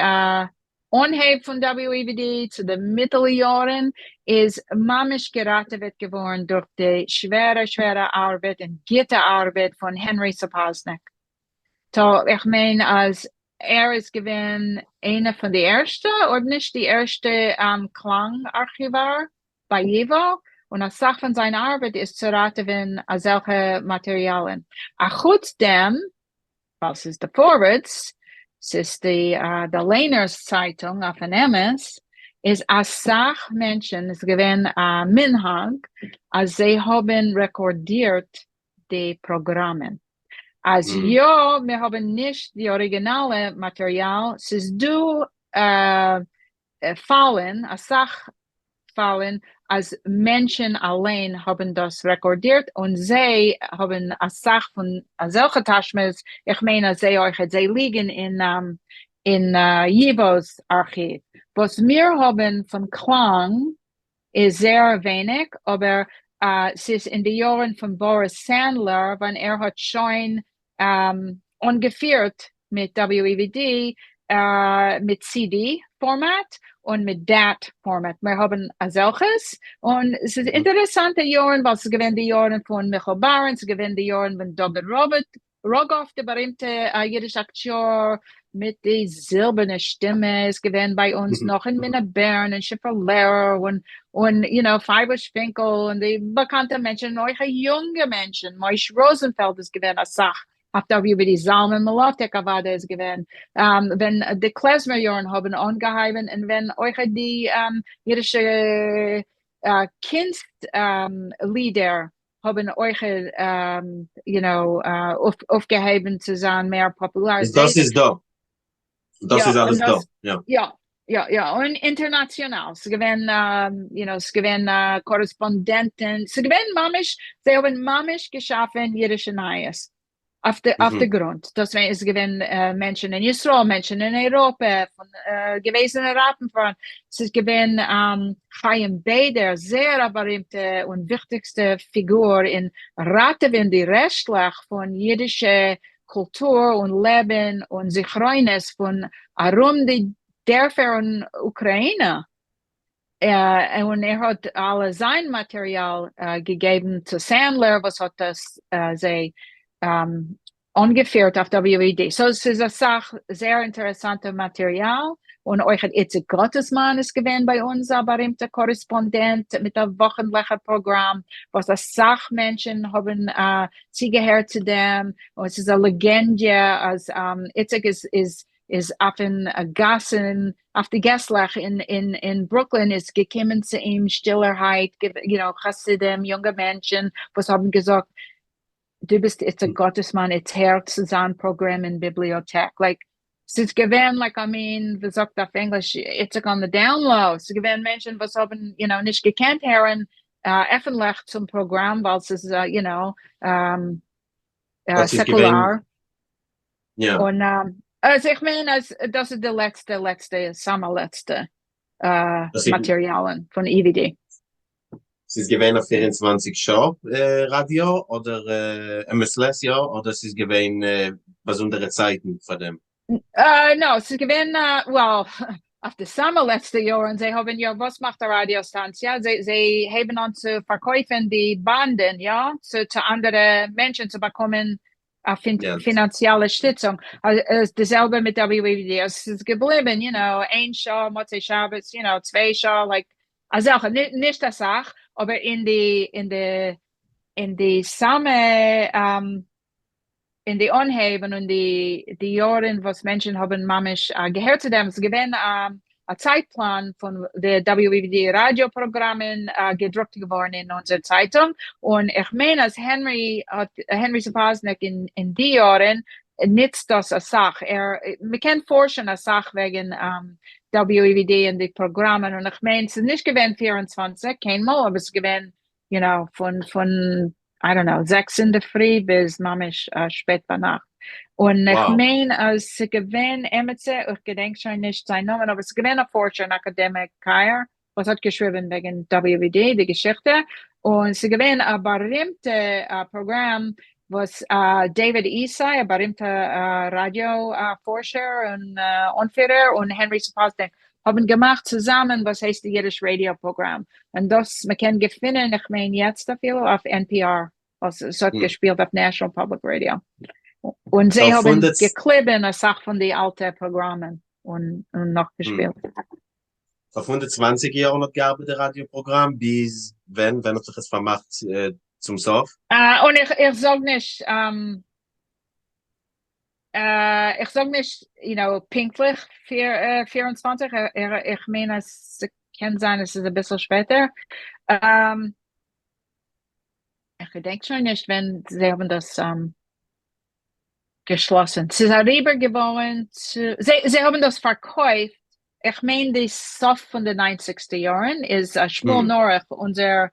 אנהייב פון WEVD צו די מיטעלע יארן איז ממש געראטעוועט געווארן דורך די שווערע שווערע ארבעט און גוטע ארבעט פון הענרי סאפאזניק. so איך מיין אז ער איז געווען איינע פון די ערשטע אויב נישט די ערשטע קלאנג ארכיוואר ביי ייוואו, און אסאך פון זיין ארבעט איז צו ראטעווען אזעלכע מאטעריאלן. אחוץ דעם ווייל ס'איז די פארווערטס, ס'איז די די ליינערס צייטונג אויפן אמת, איז אסאך מענטשן, איז געווען א מנהג אז זיי האבן רעקארדירט די פראגראמען, אז יא מיר האבן נישט די אריגינאלע מאטריאל, ס'איז דא פאלן, אסאך פאלן. אז מענטשן אליין האבן דאס רעקארדירט און זיי האבן אסאך פון אזעלכע טאשמעס, איך מיין אז זיי אויכעט, זיי ליגן אין אין ייווא'ס ארכיוו. וואס מיר האבן פון קלאנג איז זייער ווייניג, אבער ס'איז אין די יארן פון באריס סענדלער ווען ער האט שוין אנגעפירט מיט WEVD מיט CD פארמאט און מיט DAT פארמאט, מיר האבן אזעלכעס, און ס'איז אינטערעסאנטע יארן ווייל ס'איז געווען די יארן פון מיכל בארן, ס'איז געווען די יארן ווען דוד ראגאף די בארימטע אידיש אקטיאר מיט די זילבערנע שטימע איז געווען ביי אונז נאך אין מינע בערן און שפרה לערער און און יו נאו פייוויש פינקל און די באקאנטע מענטשן און אויך יונגע מענטשן מויש ראזענפעלד איז געווען אסאך אויף WBD זלמן מלאטעק אוודאי איז געווען ווען די קלעזמער יארן האבן אנגעהייבן און ווען אויך די אידישע קונסט לידער האבן אויך יו נאו אויפגעהויבן צו זיין מער פאפולאר. איז דאס איז דא. דאס איז אלעס דא. יא יא יא יא און אינטערנאציאנאל ס'איז געווען יו נאו ס'איז געווען קארעספאנדענטן ס'איז געווען ממש זיי האבן ממש געשאפן אידישע נייעס אויף די אויף די גרונט דאס איז געווען מענטשן אין ישראל מענטשן אין אייראפע פון געוועזענע ראטנפארבאנד ס'איז געווען חיים בעדער זייער א בארימטע און וויכטיגסטע פיגור אין ראטעווען די רעשטלעך פון אידישע קולטור און לעבן און זכרונות פון ארום די דערפער אין אוקראינע, און ער האט אלע זיין מאטעריאל געגעבן צו סענדלער וואס האט עס זיי אנגעפירט אויף WED, so ס'איז אסאך זייער אינטערעסאנטע מאטעריאל, און אויכעט איציק גאטעסמאן איז געווען ביי אונז א בארימטע קארעספאנדענט מיט א וואכענטליכע פראגראם וואס אסאך מענטשן האבן צוגעהערט צו דעם, און ס'איז א לעגענדע אז איציק איז איז איז אויפן גאסן, אויף די געסלעך אין אין אין ברוקלין איז געקומען צו אים שטילערהייט יו נאו חסידים, יונגע מענטשן וואס האבן געזאגט דו ביסט איציק גאטעסמאן איצט הער צו זיין פראגרעם אין ביבליאטעק, like ס'איז געווען like א מין ווי זאגט אויף ענגליש איציק on the down low, ס'איז געווען מענטשן וואס האבן יו נאו נישט געקענט הערן עפענליך צום פראגראם ווייל ס'איז יו נאו סעקולאר. און אז איך מיין אז דאס איז די לעצטע לעצטע סאמע לעצטע מאטעריאלן פון EVD. ס'איז געווען א 24 שעה ראדיא אדער מעת לעת יא אדער ס'איז געווען באזונדערע צייטן פאר דעם? No, ס'איז געווען well אויף די סאמע לעצטע יארן זיי האבן יא וואס מאכט א ראדיא סטאנציע זיי זיי הייבן אן צו פארקויפן די באנדן יא צו צו אנדערע מענטשן צו באקומען א פינאנציאלע שטיצונג, די זעלבע מיט WEVD, אז ס'איז געבליבן יו נאו איין שעה מוצאי שבת יו נאו צוויי שעה like אזעלכע, נישט אסאך, אבער אין די אין די אין די סאמע אין די אנהייב און אין די די יארן וואס מענטשן האבן ממש געהערט צו דעם, ס'איז געווען א צייטפלאן פון די WEVD ראדיא פראגראמען געדרוקט געווארן אין אונזער צייטונג, און איך מיין אז הענרי האט, הענרי סאפאזניק אין די יארן נוצט דאס אסאך, ער, מ'קען פארשן אסאך וועגן WEVD און די פראגראמען, און איך מיין ס'איז נישט געווען 24 קיינמאל, אבער ס'איז געווען יו נאו פון פון I don't know זעקס אינדערפרי ביז ממש שפעט ביינאכט, און איך מיין אז ס'געווען עמיצער, איך געדענק שוין נישט זיין נאמען, אבער ס'געווען א פארשער אן אקאדעמיקער וואס האט געשריבען וועגן WVD די געשיכטע, און ס'געווען א בארימטע פראגראם וואס דעיוויד איסיי א בארימטע ראדיא פארשער און אנפירער און הענרי סאפאזניק האבן געמאכט צוזאמען וואס הייסט די אידיש ראדיא פראגראם, און דאס מ'קען געפינען איך מיין יעצט אפילו אויף NPR, וואס עס האט געשפילט אויף National Public Radio, און זיי האבן געקליבן אסאך פון די אלטע פראגראמען און נאכגעשפילט. פאר 120 יארן האט געארבעט די ראדיא פראגראם, ביז ווען? ווען האט זיך עס פארמאכט צום סוף? און איך זאג נישט איך זאג נישט יו נאו פונקטליך 24, איך מיין אז ס'קען זיין עס איז אביסל שפעטער, איך געדענק שוין נישט ווען זיי האבן דאס געשלאסן, ס'איז אריבער געווארן צו, זיי האבן דאס פארקויפט. איך מיין די סוף פון די ניינציגסטע יארן איז שמואל נארך אונזער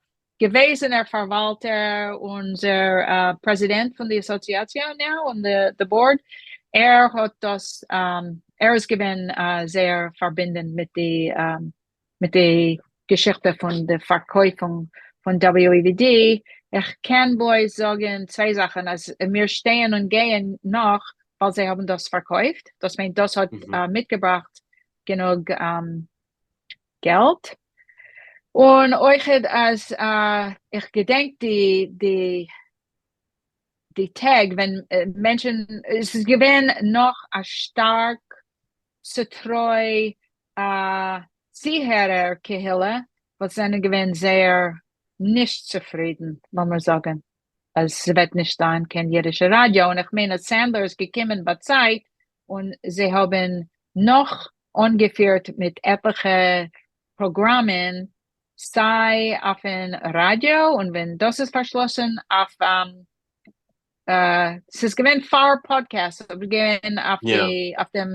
געוועזענער פארוואלטער, אונזער פרעזידענט פון די אסאציאציע now און די board, ער האט דאס, ער איז געווען זייער פארבינדען מיט די מיט די געשיכטע פון די פארקויפונג פון WEVD, איך קען בלויז זאגן צוויי זאכן, אז מיר שטייען און גייען נאך ווייל זיי האבן דאס פארקויפט, דאס מיינט דאס האט מיטגעבראכט גענוג געלט, און אויכעט אז איך געדענק די די די טעג ווען מענטשן, עס איז געווען נאך א שטארק צוטרוי צוהערער קהילה וואס זענען געווען זייער נישט צופרידן, לאמיר זאגן אז ס'וועט נישט זיין קיין אידישע ראדיא, און איך מיין אז סענדלער איז געקומען באצייט און זיי האבן נאך אנגעפירט מיט עטליכע פראגראמען סיי אויפן ראדיא און ווען דאס איז פארשלאסן אויף ס'איז געווען פאר פאדקעסט אבער געווען אויף די אויף דעם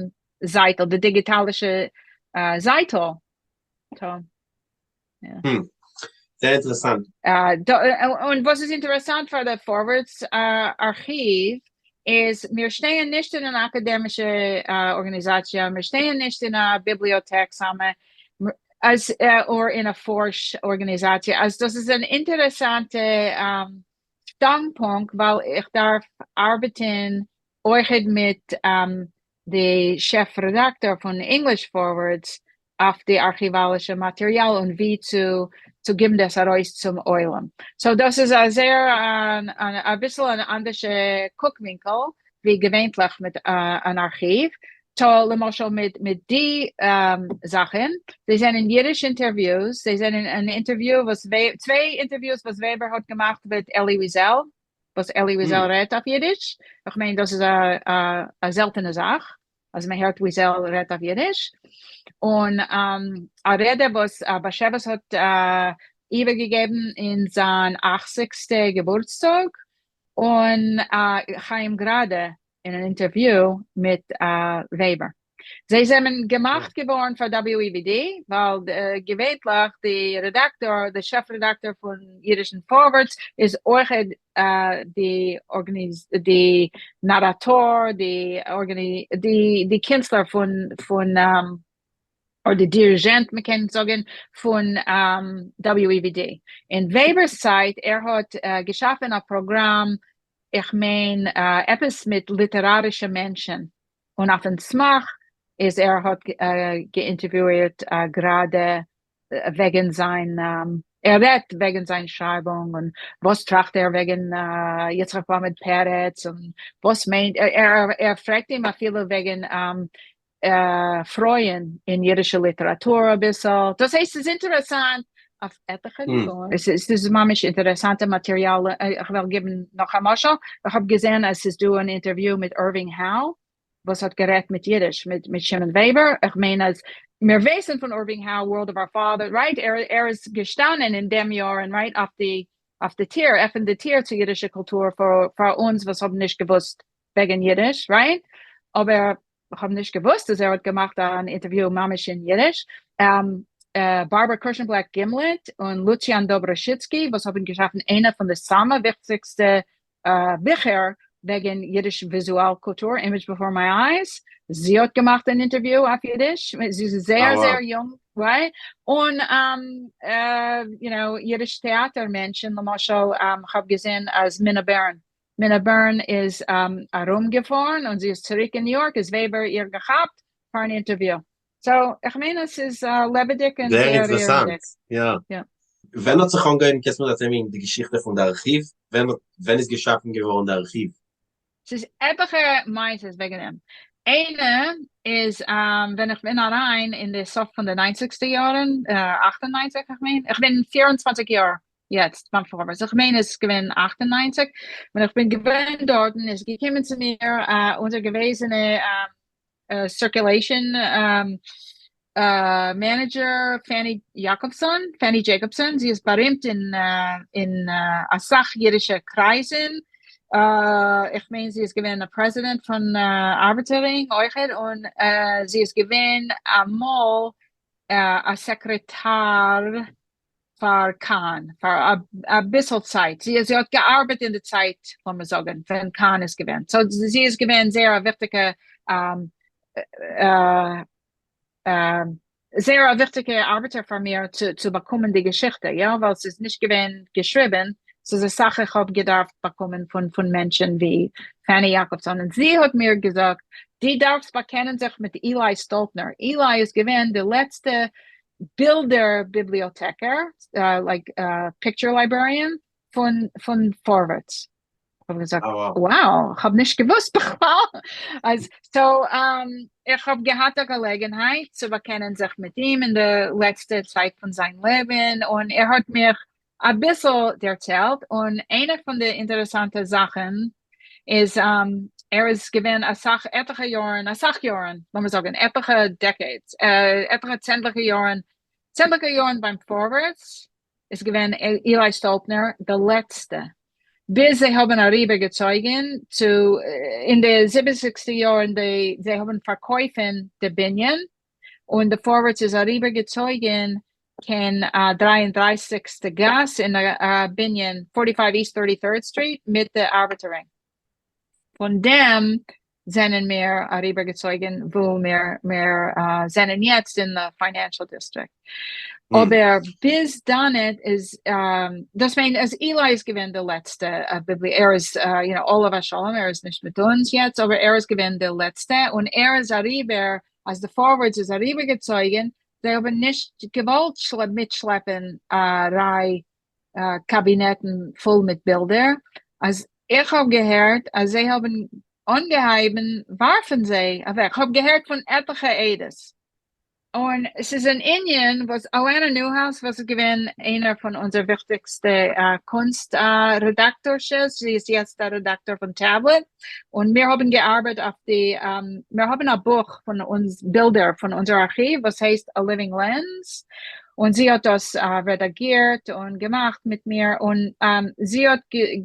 זייטל די דיגיטאלישע זייטל. זייער אינטערעסאנט. און וואס איז אינטערעסאנט פאר די פארווערטס ארכיוו איז מיר שטייען נישט אין אן אקאדעמישע ארגאניזאציע, מיר שטייען נישט אין א ביבליאטעק סאמע אז אר אין א פארש ארגאניזאציע, אז דאס איז אן אינטערעסאנטע שטאנדפונקט ווייל איך דארף ארבעטן אויכעט מיט די שעף רעדאקטאר פון English פארווערטס אויף די ארכיוואלישע מאטעריאל און ווי צו צו גיבן דאס ארויס צום עולם. so דאס איז א זייער אביסל אן אנדערשע קוק ווינקל ווי געווענטליך מיט אן ארכיוו. טא למשל מיט מיט די זאכן, זיי זענען אידיש אינטערוויוס, זיי זענען אן אינטערוויו וואס צוויי אינטערוויוס וואס וועבער האט געמאכט מיט אלי וויזעל, וואס אלי וויזעל רעדט אויף אידיש, איך מיין דאס איז א זעלטענע זאך אז מען הערט וויזעל רעדט אויף אידיש, און א רעדע וואס באשעוויס האט איבערגעגעבן אין זיין אכציגסטע געבורטסטאג, און חיים גראדע אין אן אינטערוויו מיט וועבער. זיי זענען געמאכט געווארן פאר WEVD, ווייל געווענטליך די רעדאקטאר, די שעף רעדאקטאר פון אידישן פארווערטס איז אויך די די נאראטאר, די די קינסטלער פון פון אדער די דיריזשענט מ'קען זאגן פון WEVD. אין וועבער'ס צייט ער האט געשאפן א פראגראם איך מיין עפעס מיט ליטערארישע מענטשן, און אויפן סמך איז ער האט געאינטערוויואירט גראדע וועגן זיין, ער רעדט וועגן זיין שרייבונג און וואס טראכט ער וועגן יצחק עמיר פרץ און וואס מיינט ער, ער פרעגט אים אפילו וועגן פרויען אין אידישע ליטעראטור אביסל, דאס הייסט ס'איז אינטערעסאנט אויף עטליכע ניוואען, ס'איז ממש אינטערעסאנטע מאטעריאל, איך וועל גיבן נאך א משל, איך האב געזען אז ס'איז דא אן אינטערוויו מיט אירווינג האו וואס האט גערעדט מיט אידיש מיט שמעון וועבער, איך מיין אז מיר ווייסן פון אירווינג האו, World of Our Fathers, right? ער איז געשטאנען אין דעם יארן right אויף די אויף די טיר, עפענט די טיר צו אידישע קולטור פאר אונז וואס האבן נישט געוואוסט וועגן אידיש, right? אבער איך האב נישט געוואוסט אז ער האט געמאכט אן אינטערוויו ממש אין אידיש. בארבערא קירשענבלאט גימלעט און לוציאן דאבראשיצקי וואס האבן געשאפן איינע פון די סאמע וויכטיגסטע ביכער וועגן אידיש וויזואל קולטור, Image Before My Eyes, זי האט געמאכט אן אינטערוויו אויף אידיש, זי איז זייער זייער יונג, right? און you know, אידיש טעאטער מענטשן, למשל כ'האב געזען אז מינא בערן מינא בערן איז ארום געפארן און זי איז צוריק אין ניו יארק איז וועבער איר געכאפט פאר אן אינטערוויו. so איך מיין אז ס'איז לעבעדיג און זייער אינטערעסאנט, יא. ווען האט זיך אנגעהויבן קענסט מיר דערציילן די געשיכטע פון די ארכיוו? ווען איז געשאפן געווארן די ארכיוו? ס'איז עטליכע מעשות וועגן דעם. איינע איז ווען איך בין אריין אין די סוף פון די ניינציגסטע יארן, 98 איך מיין, איך בין 24 יאר יעצט ביים פארווערטס, איך מיין עס איז געווען 98, ווען איך בין געווען דארטן איז געקומען צו מיר אונזער געוועזענע circulation manager פעני יאקאבסאן, פעני דזשעיקאבסאן, זי איז בארימט אין אסאך אידישע קרייזן. איך מיין זי איז געווען א פרעזידענט פון ארבעטער רינג אויכעט, און זי איז געווען אמאל א סעקרעטאר פאר קאהן פאר אביסל צייט, זי האט געארבעט אין די צייט לאמיר זאגן ווען קאהן איז געווען, so זי איז געווען זייער א וויכטיגע זייער א וויכטיגע ארבעטער פאר מיר צו באקומען די געשיכטע, יא, ווייל ס'איז נישט געווען געשריבן, ס'איז אסאך איך האב געדארפט באקומען פון פון מענטשן ווי פעני יאקאבסאן, און זי האט מיר געזאגט, דו דארפסט באקענען זיך מיט איליי סטאלפנער, איליי איז געווען די לעצטע בילדער ביבליאטעקער, like picture librarian, פון פון פארווערטס. כ'האב געזאגט, wow, כ'האב נישט געוואוסט בכלל אז so, איך האב געהאט א געלעגנהייט צו באקענען זיך מיט אים אין די לעצטע צייט פון זיין לעבן, און ער האט מיך אביסל דערציילט, און איינע פון די אינטערעסאנטע זאכן איז, ער איז געווען אסאך עטליכע יארן, אסאך יארן, לאמיר זאגן עטליכע decades, עטליכע צענדליגע יארן, צענדליגע יארן ביים פארווערטס, איז געווען איליי סטאלפנער די לעצטע ביז זיי האבן אריבער געצויגן צו אין די זיבעציגסטע יארן די זיי האבן פארקויפן די בנין און די פארווערטס איז אריבער געצויגן קיין דריי און דרייסיגסטע גאס אין א בנין forty five East thirty third Street מיט די ארבעטער רינג. פון דעם זענען מיר אריבערגעצויגן וואו מיר מיר זענען יעצט אין די Financial District. אבער ביז דאנעט איז, דאס מיינט אז איליי איז געווען די לעצטע, ער איז you know עליו השלום ער איז נישט מיט אונז יעצט, אבער ער איז געווען די לעצטע, און ער איז אריבער, אז די פארווערטס איז אריבערגעצויגן, זיי האבן נישט געוואלט מיטשלעפן א ריי קאבינעטן פול מיט בילדער, אז איך האב געהערט אז זיי האבן אנגעהייבן ווארפן זיי אוועק, כ'האב געהערט פון עטליכע עדות, און ס'איז אן ענין וואס אלענא ניוהאוז וואס איז געווען איינער פון אונזער וויכטיגסטע קונסט רעדאקטארשעס, זי איז יעצט א רעדאקטאר פון טעבלעט, און מיר האבן געארבעט אויף די, מיר האבן א בוך פון אונז בילדער פון אונזער ארכיוו וואס הייסט A Living Lens, און זי האט דאס רעדאגירט און געמאכט מיט מיר, און זי האט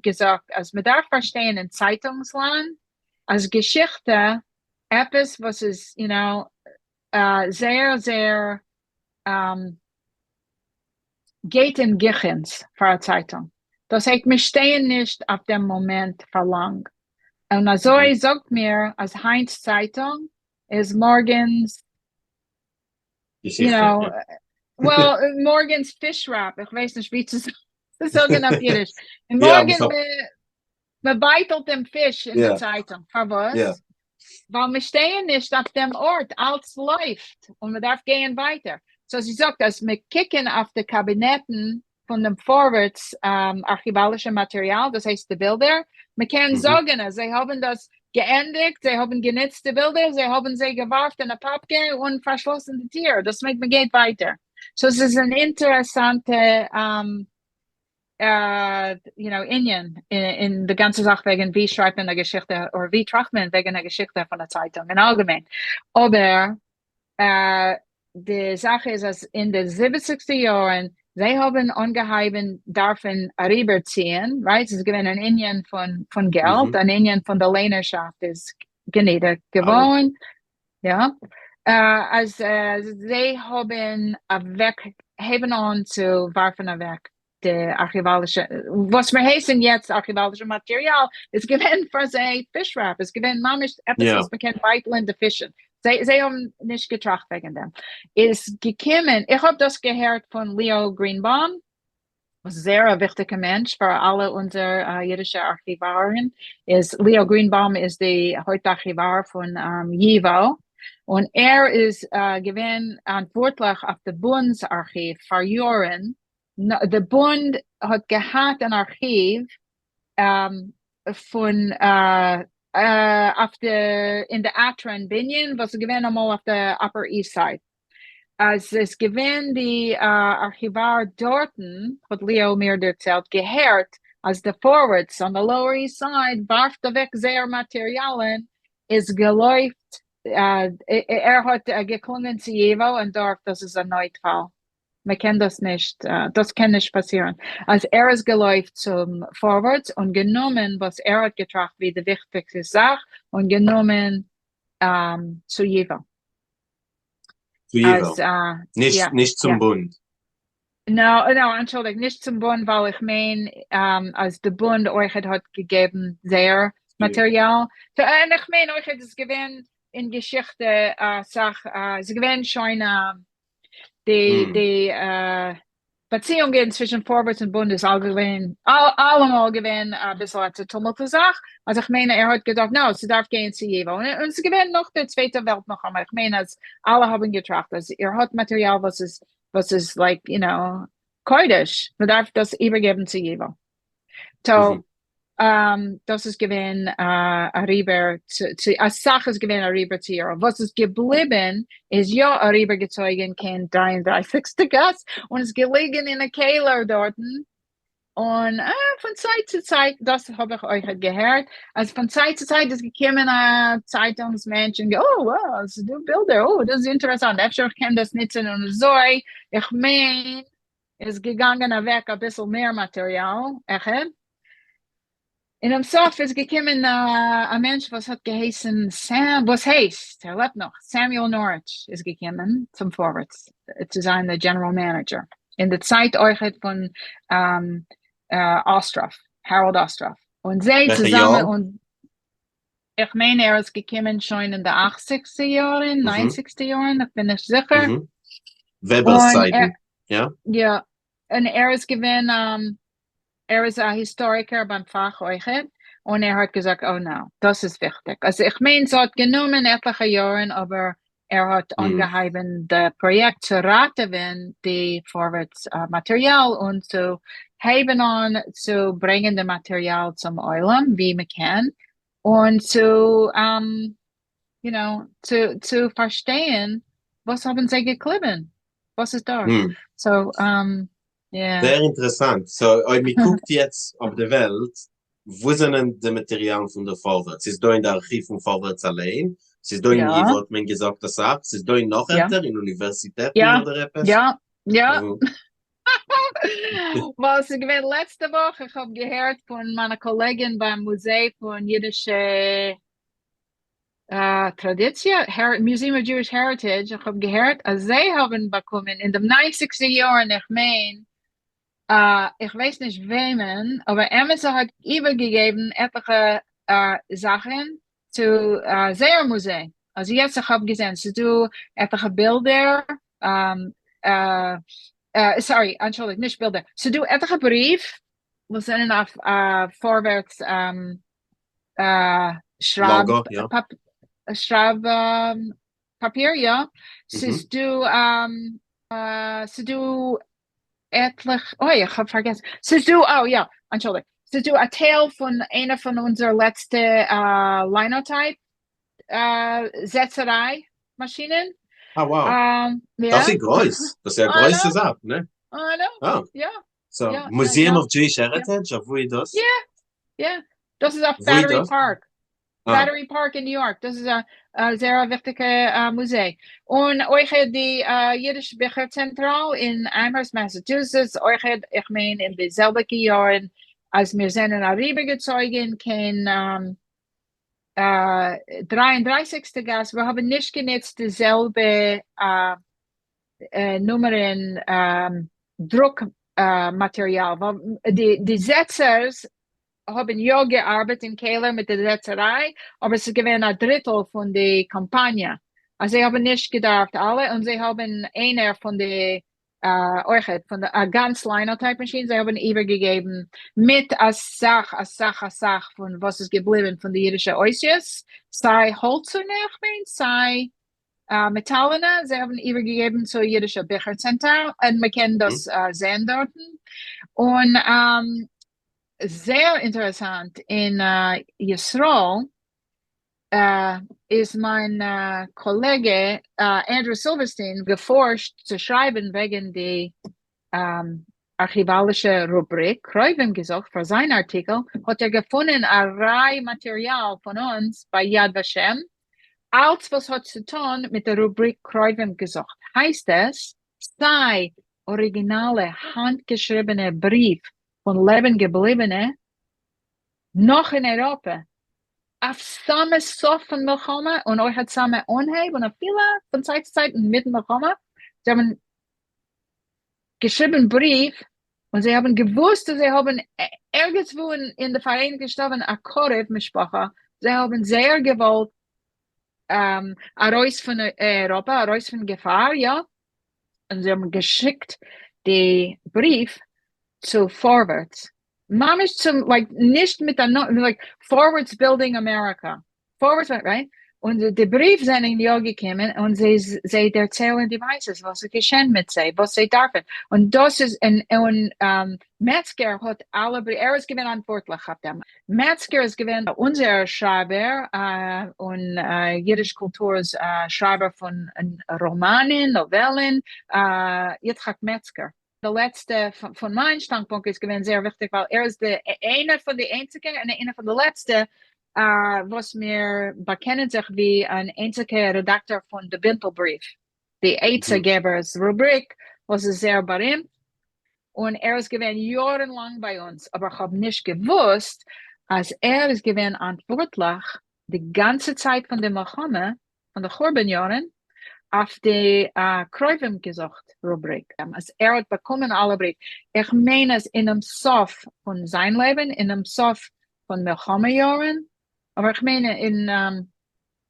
געזאגט אז מען דארף פארשטיין אין צייטונגס לאנד אז געשיכטע, עפעס וואס איז you know זייער זייער גייט אין גיכנס פאר א צייטונג, דאס הייסט מיר שטייען נישט אויף דעם מאמענט פאר לאנג, און אזוי זאגט מיר אז היינטס צייטונג איז מארגנס you know, well, מארגנס fish wrap, איך ווייס נישט ווי צו זאגן אויף אידיש, מארגן מען בייטלט דעם פיש אין די צייטונג, פארוואס? ווייל מיר שטייען נישט אויף דעם ארט, אלץ לויפט און מען דארף גייען ווייטער, so זי זאגט אז מיר קוקן אויף די קאבינעטן פון דעם פארווערטס ארכיוואלישע מאטעריאל, דאס הייסט די בילדער, מען קען זאגן אז זיי האבן דאס געענדיגט, זיי האבן גענוצט די בילדער, זיי האבן זיי געווארפט אין א פאפקע און פארשלאסן די טיר, דאס מיינט מען גייט ווייטער. so עס איז אן אינטערעסאנטע you know ענין אין די גאנצע זאך וועגן ווי שרייבט מען א געשיכטע אדער ווי טראכט מען וועגן א געשיכטע פון א צייטונג אין אלגעמיין, אבער די זאך איז אז אין די זיבעציגסטע יארן זיי האבן אנגעהייבן דארפן אריבערציען, right, ס'איז געווען אן ענין פון פון געלט, אן ענין פון די ליינערשאפט איז גענידערט געווארן, יא, אז זיי האבן אוועק, הייבן אן צו ווארפן אוועק די ארכיוואלישע, וואס מיר הייסן יעצט ארכיוואלישע מאטעריאל, איז געווען פאר זיי fish wrap, איז געווען ממש עפעס וואס מען קען בייטלען די פישן, זיי זיי האבן נישט געטראכט וועגן דעם. איז געקומען, איך האב דאס געהערט פון ליאו גרינבאום, וואס איז זייער א וויכטיגע מענטש פאר אלע אונזער אידישע ארכיווארן, איז ליאו גרינבאום איז די הויפט ארכיוואר פון ייווא, און ער איז געווען אנטווארטליך אויף די בונד'ס ארכיוו פאר יארן, די בונד האט געהאט אן ארכיוו פון אויף די אין די אטרען בנין וואס איז געווען אמאל אויף די Upper East Side, אז עס געווען די ארכיוואר דארטן האט ליאו מיר דערציילט געהערט אז די פארווערטס אן די Lower East Side ווארפט אוועק זייער מאטעריאלן איז געלויפט ער האט געקלונגען צו ייווא און דארף דאס איז א נויטפאל. מען קען דאס נישט, דאס קען נישט פאסירן, אז ער איז געלויפט צום פארווערטס און גענומען וואס ער האט געטראכט ווי די וויכטיגסטע זאך און גענומען צו ייווא. צו ייווא, נישט צום בונד. No, no, אנטשולדיגט, נישט צום בונד, ווייל איך מיין אז די בונד אויכעט האט געגעבן זייער מאטעריאל, און איך מיין אויכעט איז געווען אין געשיכטע אסאך, ס'איז געווען שוין די די באציאונגען צווישן פארווערטס און בונד איז אלעמאל געווען אביסל א צוטומלטע זאך, אז איך מיין ער האט געזאגט no ס'דארף גיין צו ייווא, און ס'איז געווען נאך די צווייטע וועלט מלחמה, איך מיין אז אלע האבן געטראכט אז איר האט מאטעריאל וואס איז וואס איז like you know קודש, מ'דארף דאס איבערגעבן צו ייווא. so דאס איז געווען אריבער צו, אסאך איז געווען אריבער צו ייווא, וואס איז געבליבן איז יא אריבערגעצויגן קיין דריי און דרייסיגסטע גאס און איז געליגן אין א קעלער דארטן, און פון צייט צו צייט, דאס האב איך אויכעט געהערט, אז פון צייט צו צייט איז געקומען א צייטונגס מענטש און oh wow ס'איז דא בילדער, oh דאס איז אינטערעסאנט אפשר איך קען דאס נוצן און אזוי, איך מיין איז געגאנגען אוועק אביסל מער מאטעריאל, אחד. אינעם סוף איז געקומען א מענטש וואס האט געהייסן סעם, וואס הייסט, ער לעבט נאך, סעמיועל נאריטש איז געקומען צום פארווערטס צו זיין די general manager, אין די צייט אויכעט פון אסטראף, העראלד אסטראף, און זיי צוזאמען, און איך מיין ער איז געקומען שוין אין די אכציגסטע יארן, ניינציגסטע יארן, איך בין נישט זיכער. וועבער'ס צייטן, יא? יא, און ער איז געווען ער איז א היסטאריקער ביים פאך אויכעט, און ער האט געזאגט oh no, דאס איז וויכטיג, אז איך מיין ס'האט גענומען עטליכע יארן אבער ער האט אנגעהייבן די פראיעקט צו ראטעווען די פארווערטס מאטריאל און צו הייבן אן צו ברענגען די מאטריאל צום עולם ווי מ'קען, און צו you know צו צו פארשטייען וואס האבן זיי געקליבן, וואס איז דארט, so יא. זייער אינטערעסאנט, so אויב מען קוקט יעצט אויף די וועלט, וואו זענען די מאטעריאלן פון די פארווערטס? ס'איז דא אין די ארכיוו פון פארווערטס אליין? ס'איז דא אין ייווא האט מען געזאגט אסאך? ס'איז דא אין נאך ערטער? אין אוניווערסיטעטן אדער עפעס? יא, יא. ווייל ס'איז געווען לעצטע וואך, איך האב געהערט פון מיינע קאלעגען ביים מוזיי פון אידישע טראדיציע, Museum of Jewish Heritage, איך האב געהערט אז זיי האבן באקומען אין די ניינציגסטע יארן, איך מיין, איך ווייס נישט וועמען, אבער עמיצער האט איבערגעגעבן עטליכע זאכן צו זייער מוזיי, אז יעצט איך האב געזען ס'איז דא עטליכע בילדער, sorry, אנטשולדיגט, נישט בילדער, ס'איז דא עטליכע בריוו וואס זענען אויף פארווערטס שרייב שרייב פאפיר יא, ס'איז דא ס'איז דא עטליכע, אוי איך האב פארגעסן, ס'איז דא אוי יא אנטשולדיגט, ס'איז דא א טייל פון איינע פון אונזער לעצטע linotype זעצעריי מאשינען. אה wow, דאס איז גרויס, דאס איז א גרויסע זאך, נע? יא. so, Museum of Jewish Heritage, אוואו איז דאס? יא, יא, דאס איז אויף בעטערי פארק, בעטערי פארק אין ניו יארק, דאס איז א זייער א וויכטיגע מוזיי, און אויכעט די אידיש ביכער צענטראל אין אמהערסט מאסאטשוסעטס, אויכעט איך מיין אין די זעלביגע יארן אז מיר זענען אריבערגעצויגען קיין דריי און דרייסיגסטע גאס, מיר האבן נישט גענוצט די זעלבע נומערן דרוק מאטעריאל, ווייל די זעצערס האבן יא געארבעט אין קעלער מיט די זעצעריי, אבער ס'איז געווען א דריטל פון די קאמפאניע, אז זיי האבן נישט געדארפט אלע, און זיי האבן איינער פון די אויכעט פון די א גאנץ linotype מאשין, זיי האבן איבערגעגעבן מיט אסאך אסאך אסאך פון וואס איז געבליבן פון די אידישע אותיות, סיי האלצערנע איך מיין, סיי מעטאלענע, זיי האבן איבערגעגעבן צו אידישע ביכער צענטער, און מען קען דאס זען דארטן, און זייער אינטערעסאנט אין ישראל איז מיין קאלעגע ענדרו סילווערסטין געפארשט צו שרייבן וועגן די ארכיוואלישע רובריק קרובים געזאגט פאר זיין ארטיקל האט ער געפונען א ריי מאטעריאל פון אונז ביי יד ושם, אלץ וואס האט צו טון מיט די רובריק קרובים געזאגט הייסט עס סיי. אריגינאלע האנט-געשריבענע בריוו פון לעבן געבליבענע נאך אין אייראפע אויף סאמע סוף פון מלחמה און אויכעט סאמע אנהייב און אפילו פון צייט צו צייט אינמיטן מלחמה, זיי האבן געשריבן בריוו און זיי האבן געוואוסט אז זיי האבן ערגעץ וואו אין די פאראייניגטע שטאטן א קרוב משפחה, זיי האבן זייער געוואלט ארויס פון אייראפע, ארויס פון געפאר, יא, און זיי האבן געשיקט די בריוו צו פארווערטס, ממש צום like נישט מיט א like פארווערטס building America, פארווערטס right, און די בריוו זענען יא געקומען און זיי זיי דערציילן די מעשות וואס איז געשען מיט זיי וואס זיי דארפן, און דאס איז און מעצגער האט אלע בריוו ער איז געווען אנטווארטליך אויף דעם, מעצגער איז געווען אונזער שרייבער און אידיש קולטור'ס שרייבער פון ראמאנען, נאוועלן, יצחק מעצגער. די לעצטע פון מיין שטאנדפונקט איז געווען זייער וויכטיג ווייל ער איז די איינער פון די איינציגע און איינער פון די לעצטע וואס מיר באקענען זיך ווי אן איינציגע רעדאקטאר פון די בינטל בריוו, די עצה געבערס רובריק וואס איז זייער בארימט, און ער איז געווען יארן לאנג ביי אונז, אבער כ'האב נישט געוואוסט אז ער איז געווען אנטווארטליך די גאנצע צייט פון די מלחמה, פון די חורבן יארן, אויף די קרובים געזוכט רובריק, אז ער האט באקומען אלע בריוו, איך מיין אז אינעם סוף פון זיין לעבן, אינעם סוף פון מלחמה יארן, אבער איך מיין אין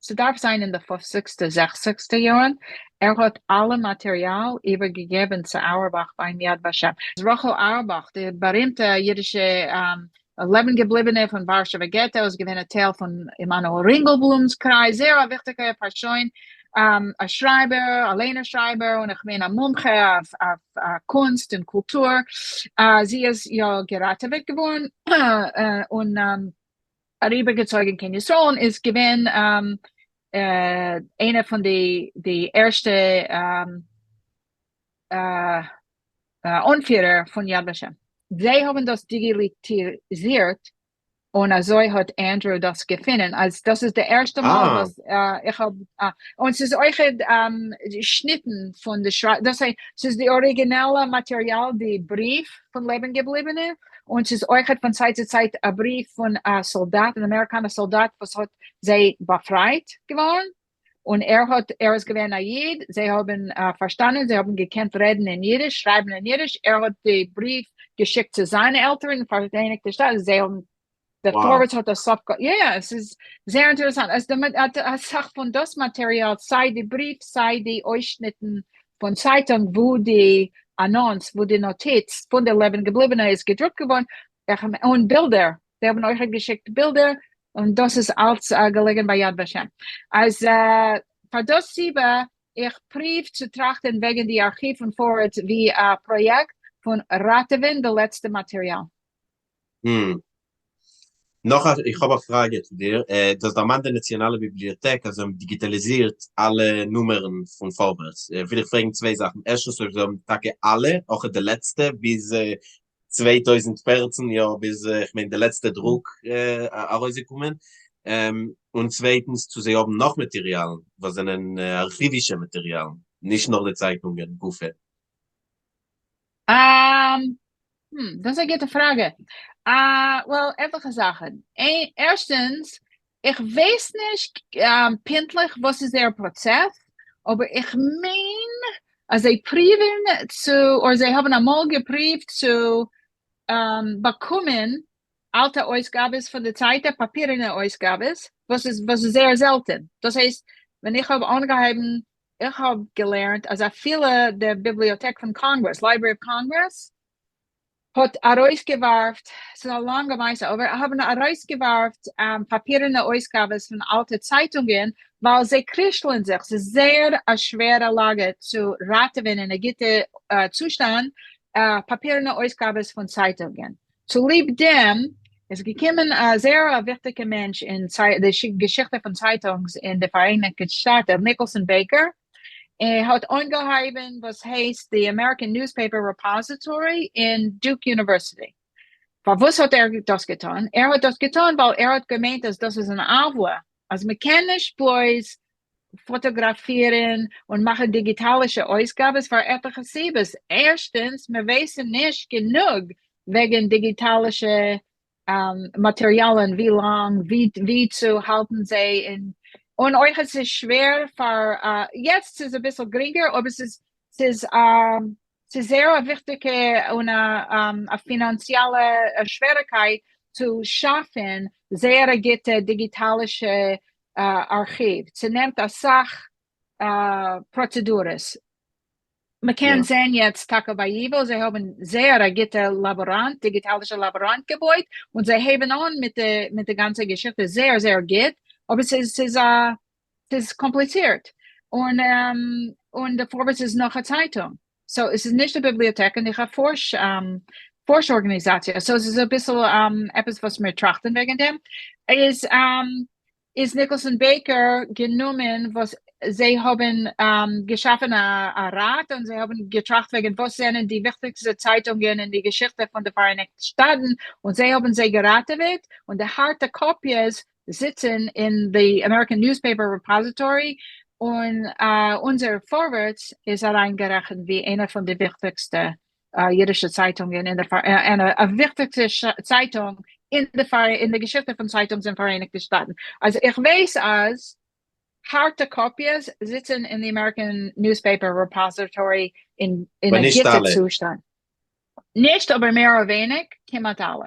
ס'דארף זיין אין די פופציגסטע זעכציגסטע יארן, ער האט אלע מאטעריאל איבערגעגעבן צו אויערבאך ביים יד ושם. רחל אויערבאך, די בארימטע אידישע לעבן געבליבענע פון ווארשעווע געטא, איז געווען א טייל פון עמנואל רינגעלבלומ'ס קרייז, זייער א וויכטיגע פארשוין, א שרייבער, אליין א שרייבער, און איך מיין א מומחה אויף קונסט און קולטור, זי איז יא געראטעוועט געווארן און אריבערגעצויגן קיין ישראל און איז געווען איינע פון די ערשטע אנפירער פון יד ושם. זיי האבן דאס דיגיליטיזירט און אזוי האט ענדרו דאס געפינען אז דאס איז די ערשטע מאל וואס איך האב, און ס'איז אויכעט שניטן פון די שרייבער, דאס הייסט ס'איז די אריגינעלע מאטעריאל די בריוו פון לעבן געבליבענע, און ס'איז אויכעט פון צייט צו צייט א בריוו פון א סאלדאט, אן אמעריקאנער סאלדאט וואס האט זיי באפרייט געווארן, און ער האט, ער איז געווען א איד, זיי האבן פארשטאנען, זיי האבן געקענט רעדן אין אידיש, שרייבן אין אידיש, ער האט די בריוו געשיקט צו זיינע עלטערן אין פאראייניגטע שטאטן, זיי האבן, דער פארווערטס האט דאס אפגע, יא יא, עס איז זייער אינטערעסאנט, אז אסאך פון דאס מאטעריאל, סיי די בריוו סיי די אויסשניטן פון צייטונג וואו די אנאנס, וואו די נאטיץ פון די לעבן געבליבענע איז געדרוקט געווארן, און בילדער, זיי האבן אויכעט געשיקט בילדער, און דאס איז אלץ געלעגן ביי יד ושם. אז פאר דאס סיבה איך פריוו צו טראכטען וועגן די ארכיוו פון פארווערטס ווי א פראיעקט פון ראטעווען די לעצטע מאטעריאל. נאך א, איך האב א פראגע צו דיר, דו האסט דערמאנט די נאציאנאלע ביבליאטעק אז זיי האבן דיגיטאליזירט אלע נומערן פון פארווערטס, וויל איך פרעגן צוויי זאכן, ערשטנס אויב זיי האבן טאקע אלע, אויך די לעצטע ביז 2014, יא, ביז איך מיין די לעצטע דרוק ארויסגעקומען, און צווייטנס צו זיי האבן נאך מאטעריאלן וואס זענען ארכיווישע מאטעריאלן, נישט נאר די צייטונגען גופא. דאס איז א גוטע פראגע. Well, עטליכע זאכן. ערשטנס, איך ווייס נישט פונקטליך וואס איז זייער פראצעס, אבער איך מיין אז זיי פריוון צו, אדער זיי האבן אמאל געפריווט צו באקומען אלטע אויסגאבעס פון די צייטער, פאפירענע אויסגאבעס, וואס איז וואס איז זייער זעלטען. דאס הייסט, ווען איך האב אנגעהויבן, איך האב געלערנט אז אפילו די ביבליאטעק פון קאנגרעס, Library of Congress, האט ארויסגעווארפט, ס'איז א לאנגע מעשה, אבער האבן ארויסגעווארפט פאפירענע אויסגאבעס פון אלטע צייטונגען ווייל זיי קרישלען זיך, ס'איז זייער א שווערע לאגע צו ראטעווען אין א גוטע צושטאנד פאפירענע אויסגאבעס פון צייטונגען. צוליב דעם איז געקומען א זייער א וויכטיגע מענטש אין די געשיכטע פון צייטונגס אין די פאראייניגטע שטאטן, ניקלסאן בעיקער, ער האט אנגעהויבן וואס הייסט די American Newspaper Repository אין Duke University. פארוואס האט ער דאס געטון? ער האט דאס געטון ווייל ער האט געמיינט אז דאס איז אן עוולה, אז מען קען נישט בלויז פאטאגראפירן און מאכן דיגיטאלישע אויסגאבעס פאר עטליכע סיבות, ערשטנס, מיר ווייסן נישט גענוג וועגן דיגיטאלישע מאטעריאלן, ווי לאנג, ווי צו האלטן זיי, און אויך עס איז שווער פאר, יעצט איז אביסל גרינגער, אבער ס'איז ס'איז ס'איז זייער א וויכטיגע און א פינאנציאלע שוועריקייט צו שאפן זייער א גוטע דיגיטאלישע ארכיוו, ס'נעמט אסאך פראצעדורעס, מ'קען זען יעצט טאקע ביי ייווא זיי האבן זייער א גוטע לאבאראנט, דיגיטאלישע לאבאראנט געבויט, און זיי הייבן אן מיט די גאנצע געשיכטע זייער זייער גוט, אבער ס'איז א ס'איז קאמפליצירט, און און די פארווערטס איז נאך א צייטונג, so עס איז נישט א ביבליאטעק און נישט א פארש פארש ארגאניזאציע, so עס איז אביסל עפעס וואס מיר טראכטן וועגן דעם, איז איז ניקלסאן בעיקער גענומען וואס זיי האבן געשאפן א ראט און זיי האבן געטראכט וועגן וואס זענען די וויכטיגסטע צייטונגען אין די געשיכטע פון די פאראייניגטע שטאטן און זיי האבן זיי געראטעוועט און די הארטע קאפיעס זיצן אין די American Newspaper Repository, און אונזער פארווערטס איז אריינגערעכנט ווי איינע פון די וויכטיגסטע אידישע צייטונגען אין די א וויכטיגסטע צייטונג אין די אין די געשיכטע פון צייטונגס אין פאראייניגטע שטאטן. אז איך ווייס אז הארטע קאפיעס זיצן אין די American Newspaper Repository אין אין א גוטע צושטאנד. נישט אבער מער אדער ווייניג כמעט אלע.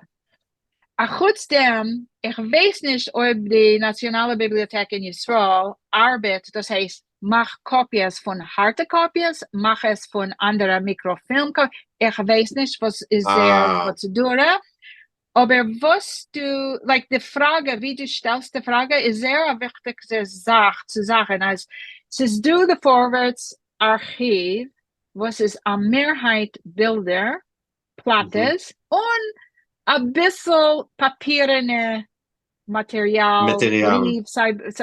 אחוץ דעם, איך ווייס נישט אויב די נאציאנאלע ביבליאטעק אין ישראל ארבעט, דאס הייסט מאך קאפיעס פון הארטע קאפיעס, מאך עס פון אנדערע מיקראפילם קאפיעס, איך ווייס נישט וואס איז זייער פראצעדורע, אבער וואס דו, like די פראגע ווי דו שטעלסט די פראגע איז זייער א וויכטיגע זאך צו זאגן אז ס'איז דא די פארווערטס ארכיוו וואס איז א מערהייט בילדער, פלאטעס, און אביסל פאפירענע מאטעריאל, בריוו,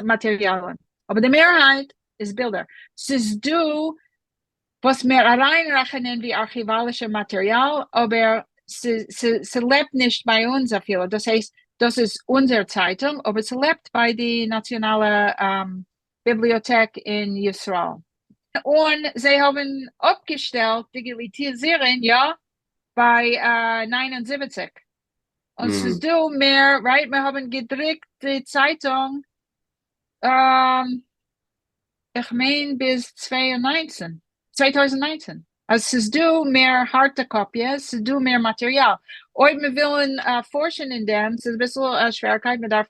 מאטעריאלן, אבער די מערהייט איז בילדער. ס'איז דא וואס מיר אריינרעכענען ווי ארכיוואלישע מאטעריאל, אבער ס'לעבט נישט ביי אונז אפילו, דאס הייסט דאס איז אונזער צייטונג, אבער ס'לעבט ביי די נאציאנאלע ביבליאטעק אין ישראל. און זיי האבן אפגעשטעלט דיגיליטיזירן יא ביי 79 און ס'איז דא מער right מיר האבן געדריקט די צייטונג איך מיין ביז 2019 2019 אז ס'איז דא מער הארטע קאפיעס, ס'איז דא מער מאטריאל. אויב מיר ווילן פארשן אין דעם, ס'איז אביסל א שווערקייט, מען דארף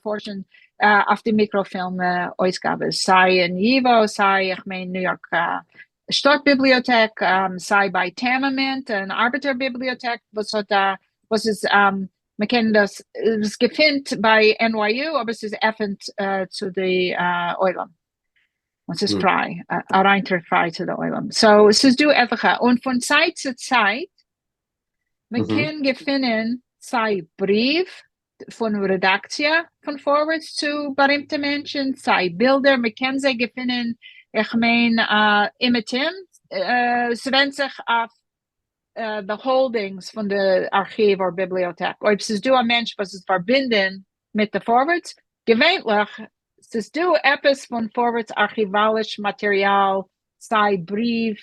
פארשן אויף די מיקראפילם אויסגאבעס, סיי אין ייווא, סיי איך מיין ניו יארק שטאט ביבליאטעק, סיי ביי Tamiment, אן ארבעטער ביבליאטעק וואס האט א, וואס איז, מען קען דאס, עס געפינט ביי NYU אבער ס'איז עפענט צו די עולם. און ס'איז פריי, אריינטריט פריי צו די עולם, so ס'איז דא עטליכע, און פון צייט צו צייט מען קען געפינען סיי בריוו פון רעדאקציע פון פארווערטס צו בארימטע מענטשן, סיי בילדער, מען קען זיי געפינען, איך מיין אומעטום, ס'ווענדט זיך אויף די holdings פון די ארכיוו אדער ביבליאטעק, אויב ס'איז דא א מענטש וואס איז פארבינדען מיט די פארווערטס, געווענליך ס'איז דא עפעס פון פארווערטס ארכיוואליש מאטעריאל, סיי בריוו,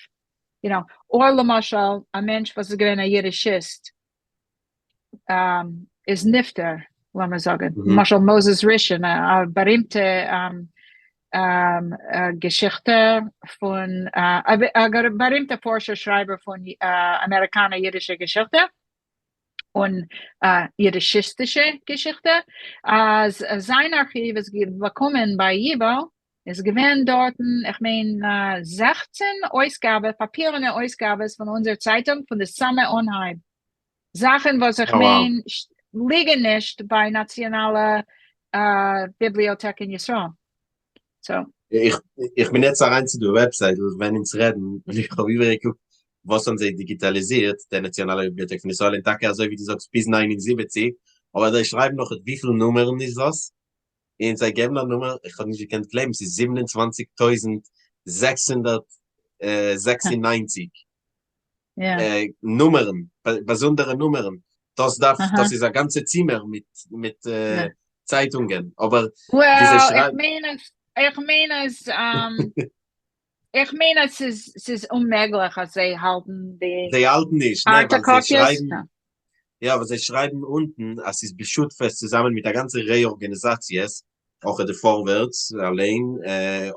you know, אר למשל א מענטש וואס איז געווען א אידישיסט איז נפטר, לאמיר זאגן, למשל מאזעס ראשון, א בארימטע געשיכטע פון, א בארימטע פארשער שרייבער פון אמעריקאנער אידישע געשיכטע, און אידישיסטישע געשיכטע, אז זיין ארכיוו איז באקומען ביי ייווא, איז געווען דארטן, איך מיין 16 אויסגאבע, פאפירענע אויסגאבעס פון אונזער צייטונג פון די סאמע אנהייב, זאכן וואס איך מיין ליגן נישט ביי נאציאנאלע ביבליאטעק אין ישראל. איך בין יעצט אריין צו די וועבסייטל ווען אונז רעדן, און איך האב איבערגעקוקט וואס האבן זיי דיגיטאליזירט, די נאציאנאלע ביבליאטעק פון ישראל, און טאקע אזוי ווי דו זאגסט ביז 79, אבער זיי שרייבן נאך וויפיל נומערן איז דאס, און זיי געבן א נומער, איך האב נישט געקענט גלייבן, ס'איז 27,696 נומערן, באזונדערע נומערן, דאס דארף, דאס איז א גאנצע צימער מיט מיט צייטונגען, אבער ווי זיי שרייבן. איך מיין אז איך מיין אז ס'איז ס'איז אוממעגליך אז זיי האלטן די זיי האלטן נישט, נע, הארטע ווייל זיי קאפיעס. שרייבן, יא, ווייל זיי שרייבן אונטן אז ס'איז בשותפות צוזאמען מיט א גאנצע ריי ארגאניזאציעס, אויך די פארווערטס אליין,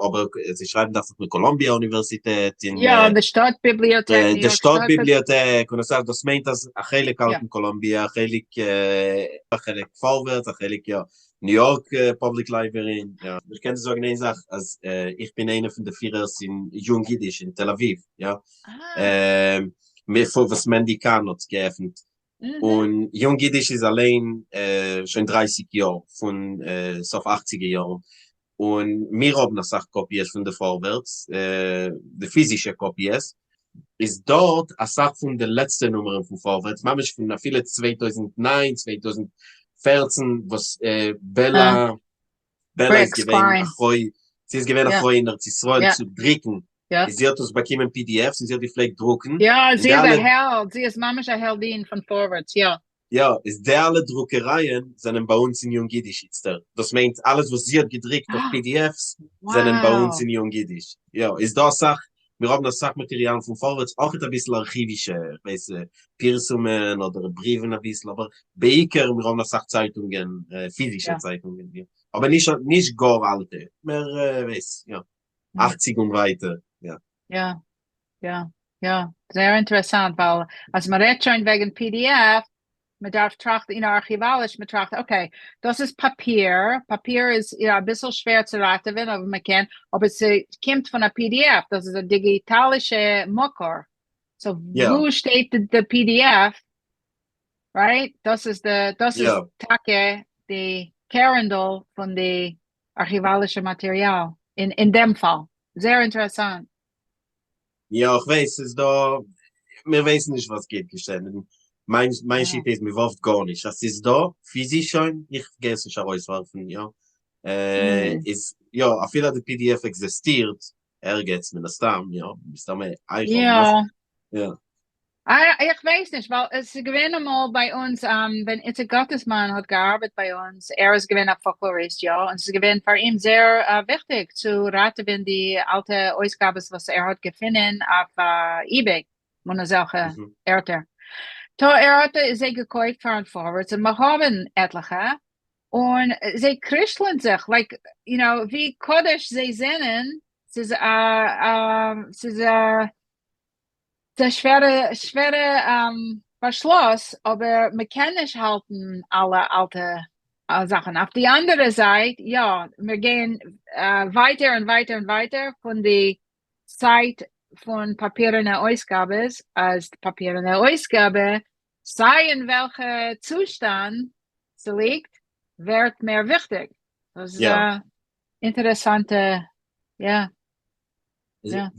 אבער זיי שרייבן דאכט זיך מיט קאלאמביע אוניווערסיטעט און יא, די שטאט ביבליאטעק, ניו די יארק שטאט שטאט ביבליאטעק און אסאך, דאס מיינט אז א חלק יא. האלטן קאלאמביע, א חלק א חלק פארווערטס, א חלק יא ניו יארק פובליק לייברערי. יא, איך קען דיר זאגן איין זאך, אז איך בין איינער פון די פירערס אין יונג אידיש אין תל אביב, יא, וואס מענדי קאהן האט געעפנט, און יונג אידיש איז אליין שוין דרייסיג יאר, פון סוף אכציגער יארן, און מיר האבן אסאך קאפיעס פון די פארווערטס, די פיזישע קאפיעס, איז דארט אסאך פון די לעצטע נומערן פון פארווערטס, ממש פון אפילו 2009, 2014, וואס בעלא, בעלא איז געווען אחראי, זי איז געווען אחראי אין ארץ ישראל צו דריקן, און זי האט עס באקומען PDFs און זי האט געפלעגט דרוקן. יא, זי איז א העלד, זי איז ממש א העלדין פון פארווערטס, יא. יא, איז די אלע דרוקערייען זענען ביי אונז אין יונג אידיש איצטער, דאס מיינט אלעס וואס זי האט געדרוקט אויף PDFs זענען ביי אונז אין יונג אידיש, יא, איז דא אסאך, מיר האבן אסאך מאטעריאלן פון פארווערטס, אויכעט אביסל ארכיווישע, איך ווייס, פירסומען אדער בריוון אביסל, אבער בעיקר מיר האבן אסאך צייטונגען, פיזישע צייטונגען, יא, אבער נישט נישט גאר אלטע, מער ווייס, יא, אכציג און ווייטער, יא. יא, יא, יא, זייער אינטערעסאנט, ווייל אז מען רעדט שוין וועגן PDF, מען דארף טראכטן, you know, ארכיוואליש, מען טראכט, okay, דאס איז פאפיר, פאפיר איז you know, אביסל שווער צו ראטעווען, אבער מען קען, אבער ס'קומט פון א PDF, דאס איז א דיגיטאלישע מקור, so וואו שטייט די PDF, right? דאס איז די, דאס איז טאקע די קערנדל פון די ארכיוואלישע מאטעריאל, אין דעם פאל. זייער אינטערעסאנט. יא איך ווייס ס'איז דא, מיר ווייסן נישט וואס גייט געשען, מיין מיין שיטה איז מ'ווארפט גארנישט, אז ס'איז דא פיזיש שוין, איך גיי עס נישט ארויסווארפן יא, איז יא אפילו אז די PDF עקזעסטירט ערגעץ מן הסתם יא, מסתמא איך האב עס, יא. איך ווייס נישט, ווייל עס איז געווען אמאל ביי אונז ווען איציק גאטעסמאן האט געארבעט ביי אונז, ער איז געווען א פאלקלאריסט יא, און ס'איז געווען פאר אים זייער וויכטיג צו ראטעווען די אלטע אויסגאבעס וואס ער האט געפינען אויף eBay און אזעלכע ערטער, טא ער האט זיי געקויפט פארן פארווערטס און מיר האבן עטליכע, און זיי קרישלען זיך like you know ווי קדוש זיי זענען, ס'איז א ס'איז א ס'איז א שווערע שווערע באשלוס, אבער מ'קען נישט האלטן אלע אלטע זאכן. אויף די אנדערע זייט, יא, מיר גייען ווייטער און ווייטער און ווייטער פון די צייט פון פאפירענע אויסגאבעס, אז פאפירענע אויסגאבע, סיי אין וועלכע צושטאנד ס'ליגט, ווערט מער וויכטיג. דאס איז א אינטערעסאנטע, יא.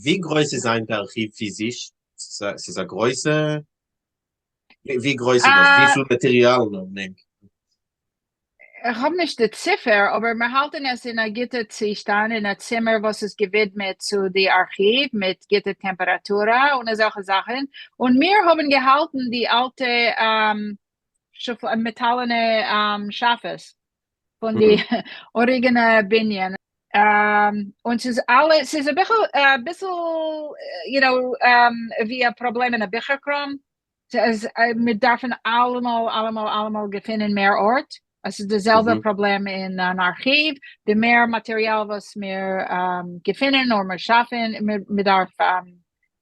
ווי גרויס איז היינט די ארכיוו פיזיש? ס'איז א גרויסע? ווי גרויס איז דאס? וויפיל מאטעריאלן האבן ענק? איך האב נישט די ציפער, אבער מיר האלטן עס אין א גוטע צושטאנד, אין א צימער וואס איז געווידמעט צו די ארכיוו, מיט גוטע טעמפעראטור און אזעלכע זאכן, און מיר האבן געהאלטן די אלטע מעטאלענע שאפעס פון די אריגענע בנין, און ס'איז אלע, ס'איז אביסל you know ווי א פראבלעם אין א ביכער קראם, ס'איז מיר דארפן אלעמאל אלעמאל אלעמאל געפינען מער ארט, עס איז די זעלבע פראבלעם אין אן ארכיוו, די מער מאטעריאל וואס מיר געפינען און מיר שאפן, מיר דארף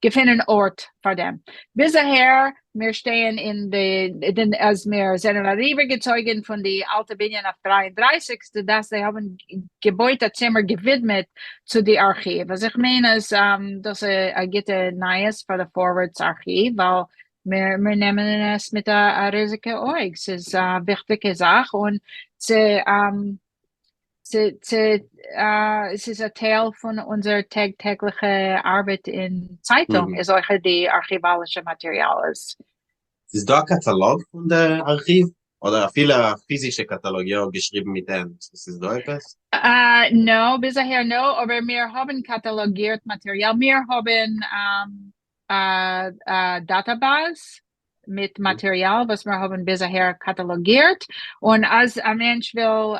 געפינען ארט פאר דעם. ביז אהער, מיר שטייען אין די, אז מיר זענען אריבערגעצויגען פון די אלטע בנין אויף 33 סטע דאס זיי האבן געבויט א צימער געווידמעט צו די ארכיוו, אז איך מיין אז דאס איז א גוטע נייעס פאר די פארווערטס ארכיוו, ווייל מיר מיר נעמען עס מיט א ריזיגע אויג, ס'איז א וויכטיגע זאך און צו צו צו ס'איז א טייל פון אונזער טאג טעגליכע ארבעט אין צייטונג איז אויך די ארכיוואלישע מאטעריאל איז. ס'איז דא א קאטאלאג פון די ארכיוו? אדער אפילו א פיזישע קאטאלאג יא געשריבן מיט הענט? ס'איז דא עפעס? No, ביז אהער no, אבער מיר האבן קאטאלאגירט מאטעריאל, מיר האבן א database. מיט מאטעריאל וואס מיר האבן ביז אהער קאטאלאגירט, און אז א מענטש וויל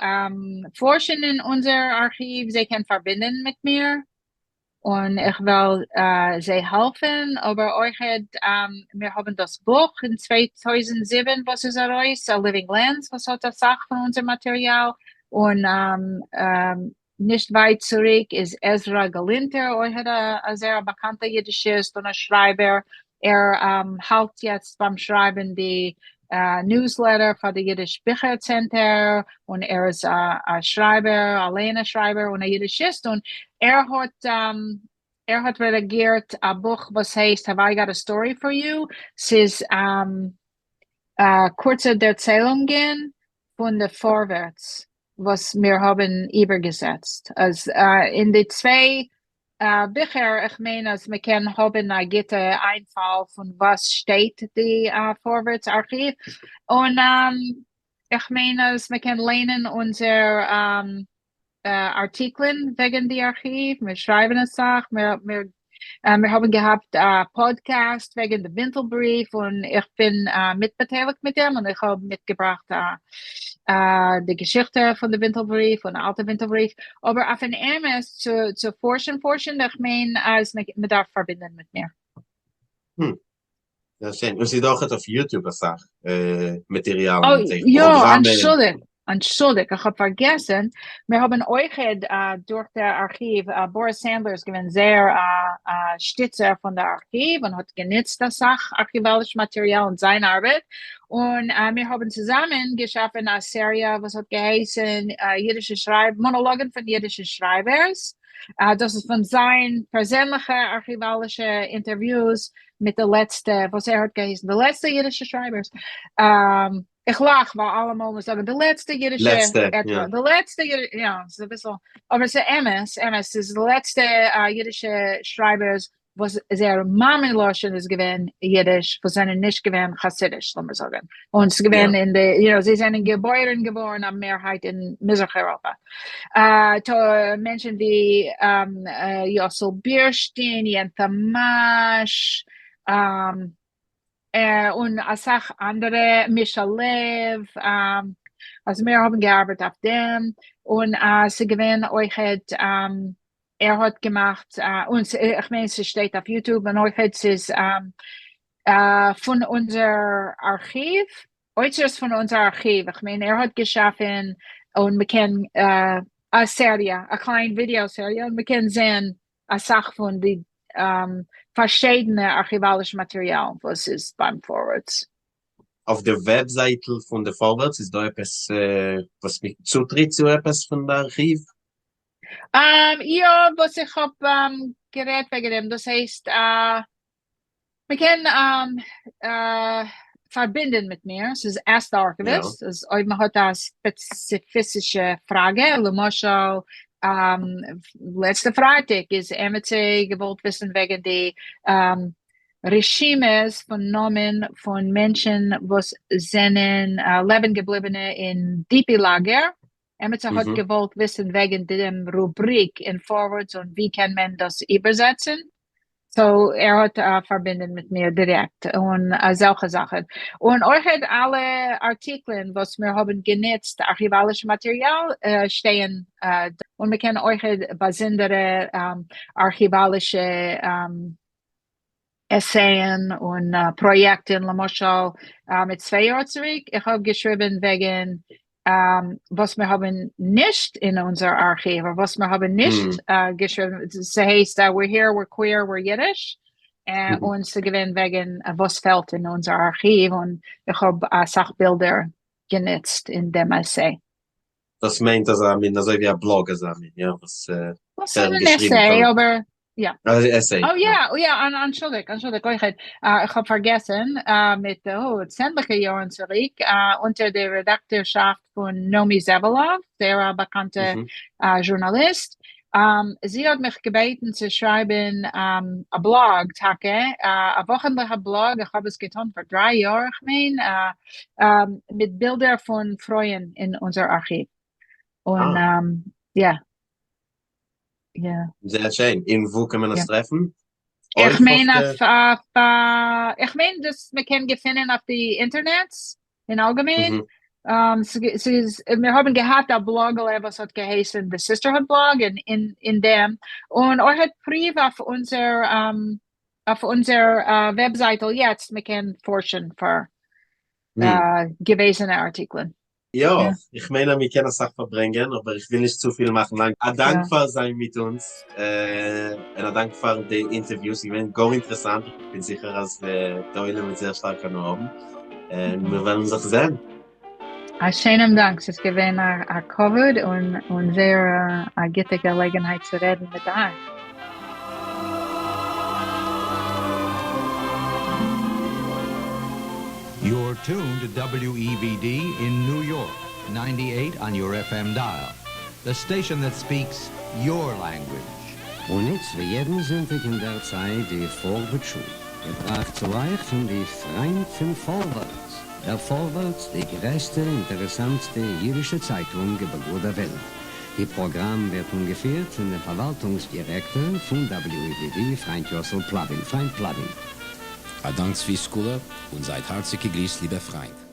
פארשן אין אונזער ארכיוו, זיי קען פארבינדן מיט מיר און איך וועל זיי העלפן, אבער אויכעט מיר האבן דאס בוך אין 2007 וואס איז ארויס, A Living Lens, וואס האט אסאך פון אונזער מאטעריאל, און נישט ווייט צוריק איז עזרא געלינטער אויכעט א זייער א באקאנטע אידישיסט און א שרייבער, ער האלט יעצט ביים שרייבן די newsletter פאר די אידיש ביכער צענטער, און ער איז א שרייבער, אליין א שרייבער און א אידישיסט, און ער האט ער האט רעדאגירט א בוך וואס הייסט Have I Got a Story for You, ס'איז קורצע דערציילונגען פון די פארווערטס וואס מיר האבן איבערגעזעצט, אז אין די צוויי ביכער, איך מיין אז מען קען האבן א גוטע איינפאל פון וואס שטייט די פארווערטס ארכיוו, און איך מיין אז מען קען ליינען אונזער ארטיקלען וועגן די ארכיוו, מיר שרייבן אסאך, מיר מיר האבן געהאט א פאדקעסט וועגן די בינטל בריוו און איך בין מיטבאטייליגט מיט דעם און איך האב מיטגעבראכט די געשיכטע פון די בינטל בריוו און אלטע בינטל בריוו, אבער אויפן אמת צו פארשן פארשן איך מיין אז מען דארף פארבינדן מיט מיר. זייער שיין, און ס'איז דא אויכעט אויף YouTube אסאך מאטעריאלן און זיי יא, אנטשולדיג, אנטשולדיג, איך האב פארגעסן, מיר האבן אויכעט דורך דער ארכיוו, באריס סענדלער איז געווען זייער א שטיצער פון דער ארכיוו און האט גענוצט אסאך ארכיוואליש מאטעריאל אין זיין ארבעט, און מיר האבן צוזאמען געשאפן א סעריע וואס האט געהייסן אידישע שרייב, מאנאלאגן פון אידישע שרייבערס, דאס איז פון זיין פערזענליכע ארכיוואלישע אינטערוויוס מיט די לעצטע, וואס ער האט געהייסן, די לעצטע אידישע שרייבערס. איך לאך ווייל אלעמאל מיר זאגן די לעצטע אידישע, די לעצטע, יא, ס'איז אביסל, אבער ס'איז אמת, אמת, ס'איז די לעצטע אידישע שרייבערס וואס זייער מאמע לשון איז געווען אידיש, וואס זענען נישט געווען חסידיש, לאמיר זאגן, און ס'איז געווען אין די, יו נאו, זיי זענען געבוירן געווארן א מערהייט אין מזרח אייראפע. טא מענטשן ווי יאסל בירשטין, יענטא מאש, און אסאך אנדערע, מישא לעוו, אז מיר האבן געארבעט אויף דעם, און ס'איז געווען אויכעט ער האט געמאכט, און איך מיין ס'שטייט אויף YouTube, און אויכעט ס'איז פון אונזער ארכיוו, אוצרות פון אונזער ארכיוו, איך מיין ער האט געשאפן און מ'קען א סעריע, א קליין ווידעא סעריע, און מ'קען זען אסאך פון די פארשידענע ארכיוואלישע מאטריאלן וואס איז ביים פארווערטס. אויף די וועבזייטל פון די פארווערטס איז דא עפעס וואס צוטריט צו עפעס פון די ארכיוו? יא, וואס איך האב גערעדט וועגן דעם, דאס הייסט מ'קען פארבינדען מיט מיר, ס'איז Ask the Archivist, אז אויב מ'האט א ספעציפישע פראגע, למשל לעצטע פרייטאג איז עמיצער געוואלט וויסן וועגן די רשימות פון נאמען פון מענטשן וואס זענען לעבן געבליבענע אין DP לאגער, עמיצער האט געוואלט וויסן וועגן דעם רובריק אין פארווערטס און ווי קען מען דאס איבערזעצן, so ער האט פארבינדען מיט מיר דירעקט און אזעלכע זאכן, און אויכעט אלע ארטיקלען וואס מיר האבן גענוצט ארכיוואלישע מאטריאל שטייען דא, און מען קען אויכעט באזונדערע ארכיוואלישע עסייען און פראיעקטן, למשל מיט צוויי יאר צוריק איך האב געשריבן וועגן וואס מיר האבן נישט אין אונזער ארכיוו, אדער וואס מיר האבן נישט געשריבן, ס'הייסט We're here, we're queer, we're Yiddish, און ס'געווען וועגן וואס פעלט אין אונזער ארכיוו, און איך האב אסאך בילדער גענוצט אין דעם essay. דאס מיינט אזא מין אזוי ווי א blog אזא מין יא וואס וואס איז אן essay אבער יא. essay. אוי יא אוי יא אנטשולדיג אנטשולדיג אויכעט איך האב פארגעסן מיט צענדליגע יארן צוריק אונטער די רעדאקטערשאפט פון נעמי זעוועלאוו זייער א באקאנטע זשורנאליסט זי האט מיך געבעטן צו שרייבן א blog טאקע א וואכענליכע blog איך האב עס געטון פאר דריי יאר איך מיין מיט בילדער פון פרויען אין אונזער ארכיוו און יא. זייער שיין, און וואו קען מען עס טרעפן? איך מיין אויף אויף איך מיין דאס מען קען געפינען אויף די אינטערנעט אין אלגעמיין, ס'איז מיר האבן געהאט א בלאגעלע וואס האט געהייסן The Sisterhood Blog און אין דעם און אויך פריוו אויף אונזער אויף אונזער וועבזייטל יעצט מען קען פארשן פאר געוועזענע ארטיקלען. יא, איך מיין אז מ'קען אסאך פארברענגען, אבער איך וויל נישט צופיל מאכן לאנג. א דאנק פאר זיין מיט אונז, און א דאנק פאר די אינטערוויו, ס'איז געווען גאר אינטערעסאנט, איך בין זיכער אז די עולם וועט זייער שטארק הנאה האבן, און מיר וועלן זיך זען. א שיינעם דאנק, ס'איז געווען א כבוד און זייער א גוטע געלעגנהייט צו רעדן מיט אייך. You're tuned to WEVD in New York, 98 on your FM dial, the station that speaks your language. און איצט ווי יעדן זונטאג אין דער צייט די פארווערטס שעה, געבראכט צו אייך פון די פריינט פון פארווערטס, דער פארווערטס, די גרעסטע אינטערעסאנטסטע אידישע צייטונג איבער גאר דער וועלט. די פראגראם ווערט אנגעפירט פון דעם פארוואלטונגס דירעקטאר פון WEVD פריינט יאסל פלאווין, פריינט פלאווין. א דאנק צבי סקולער און זייט הארציג געגריסט ליבע פריינט.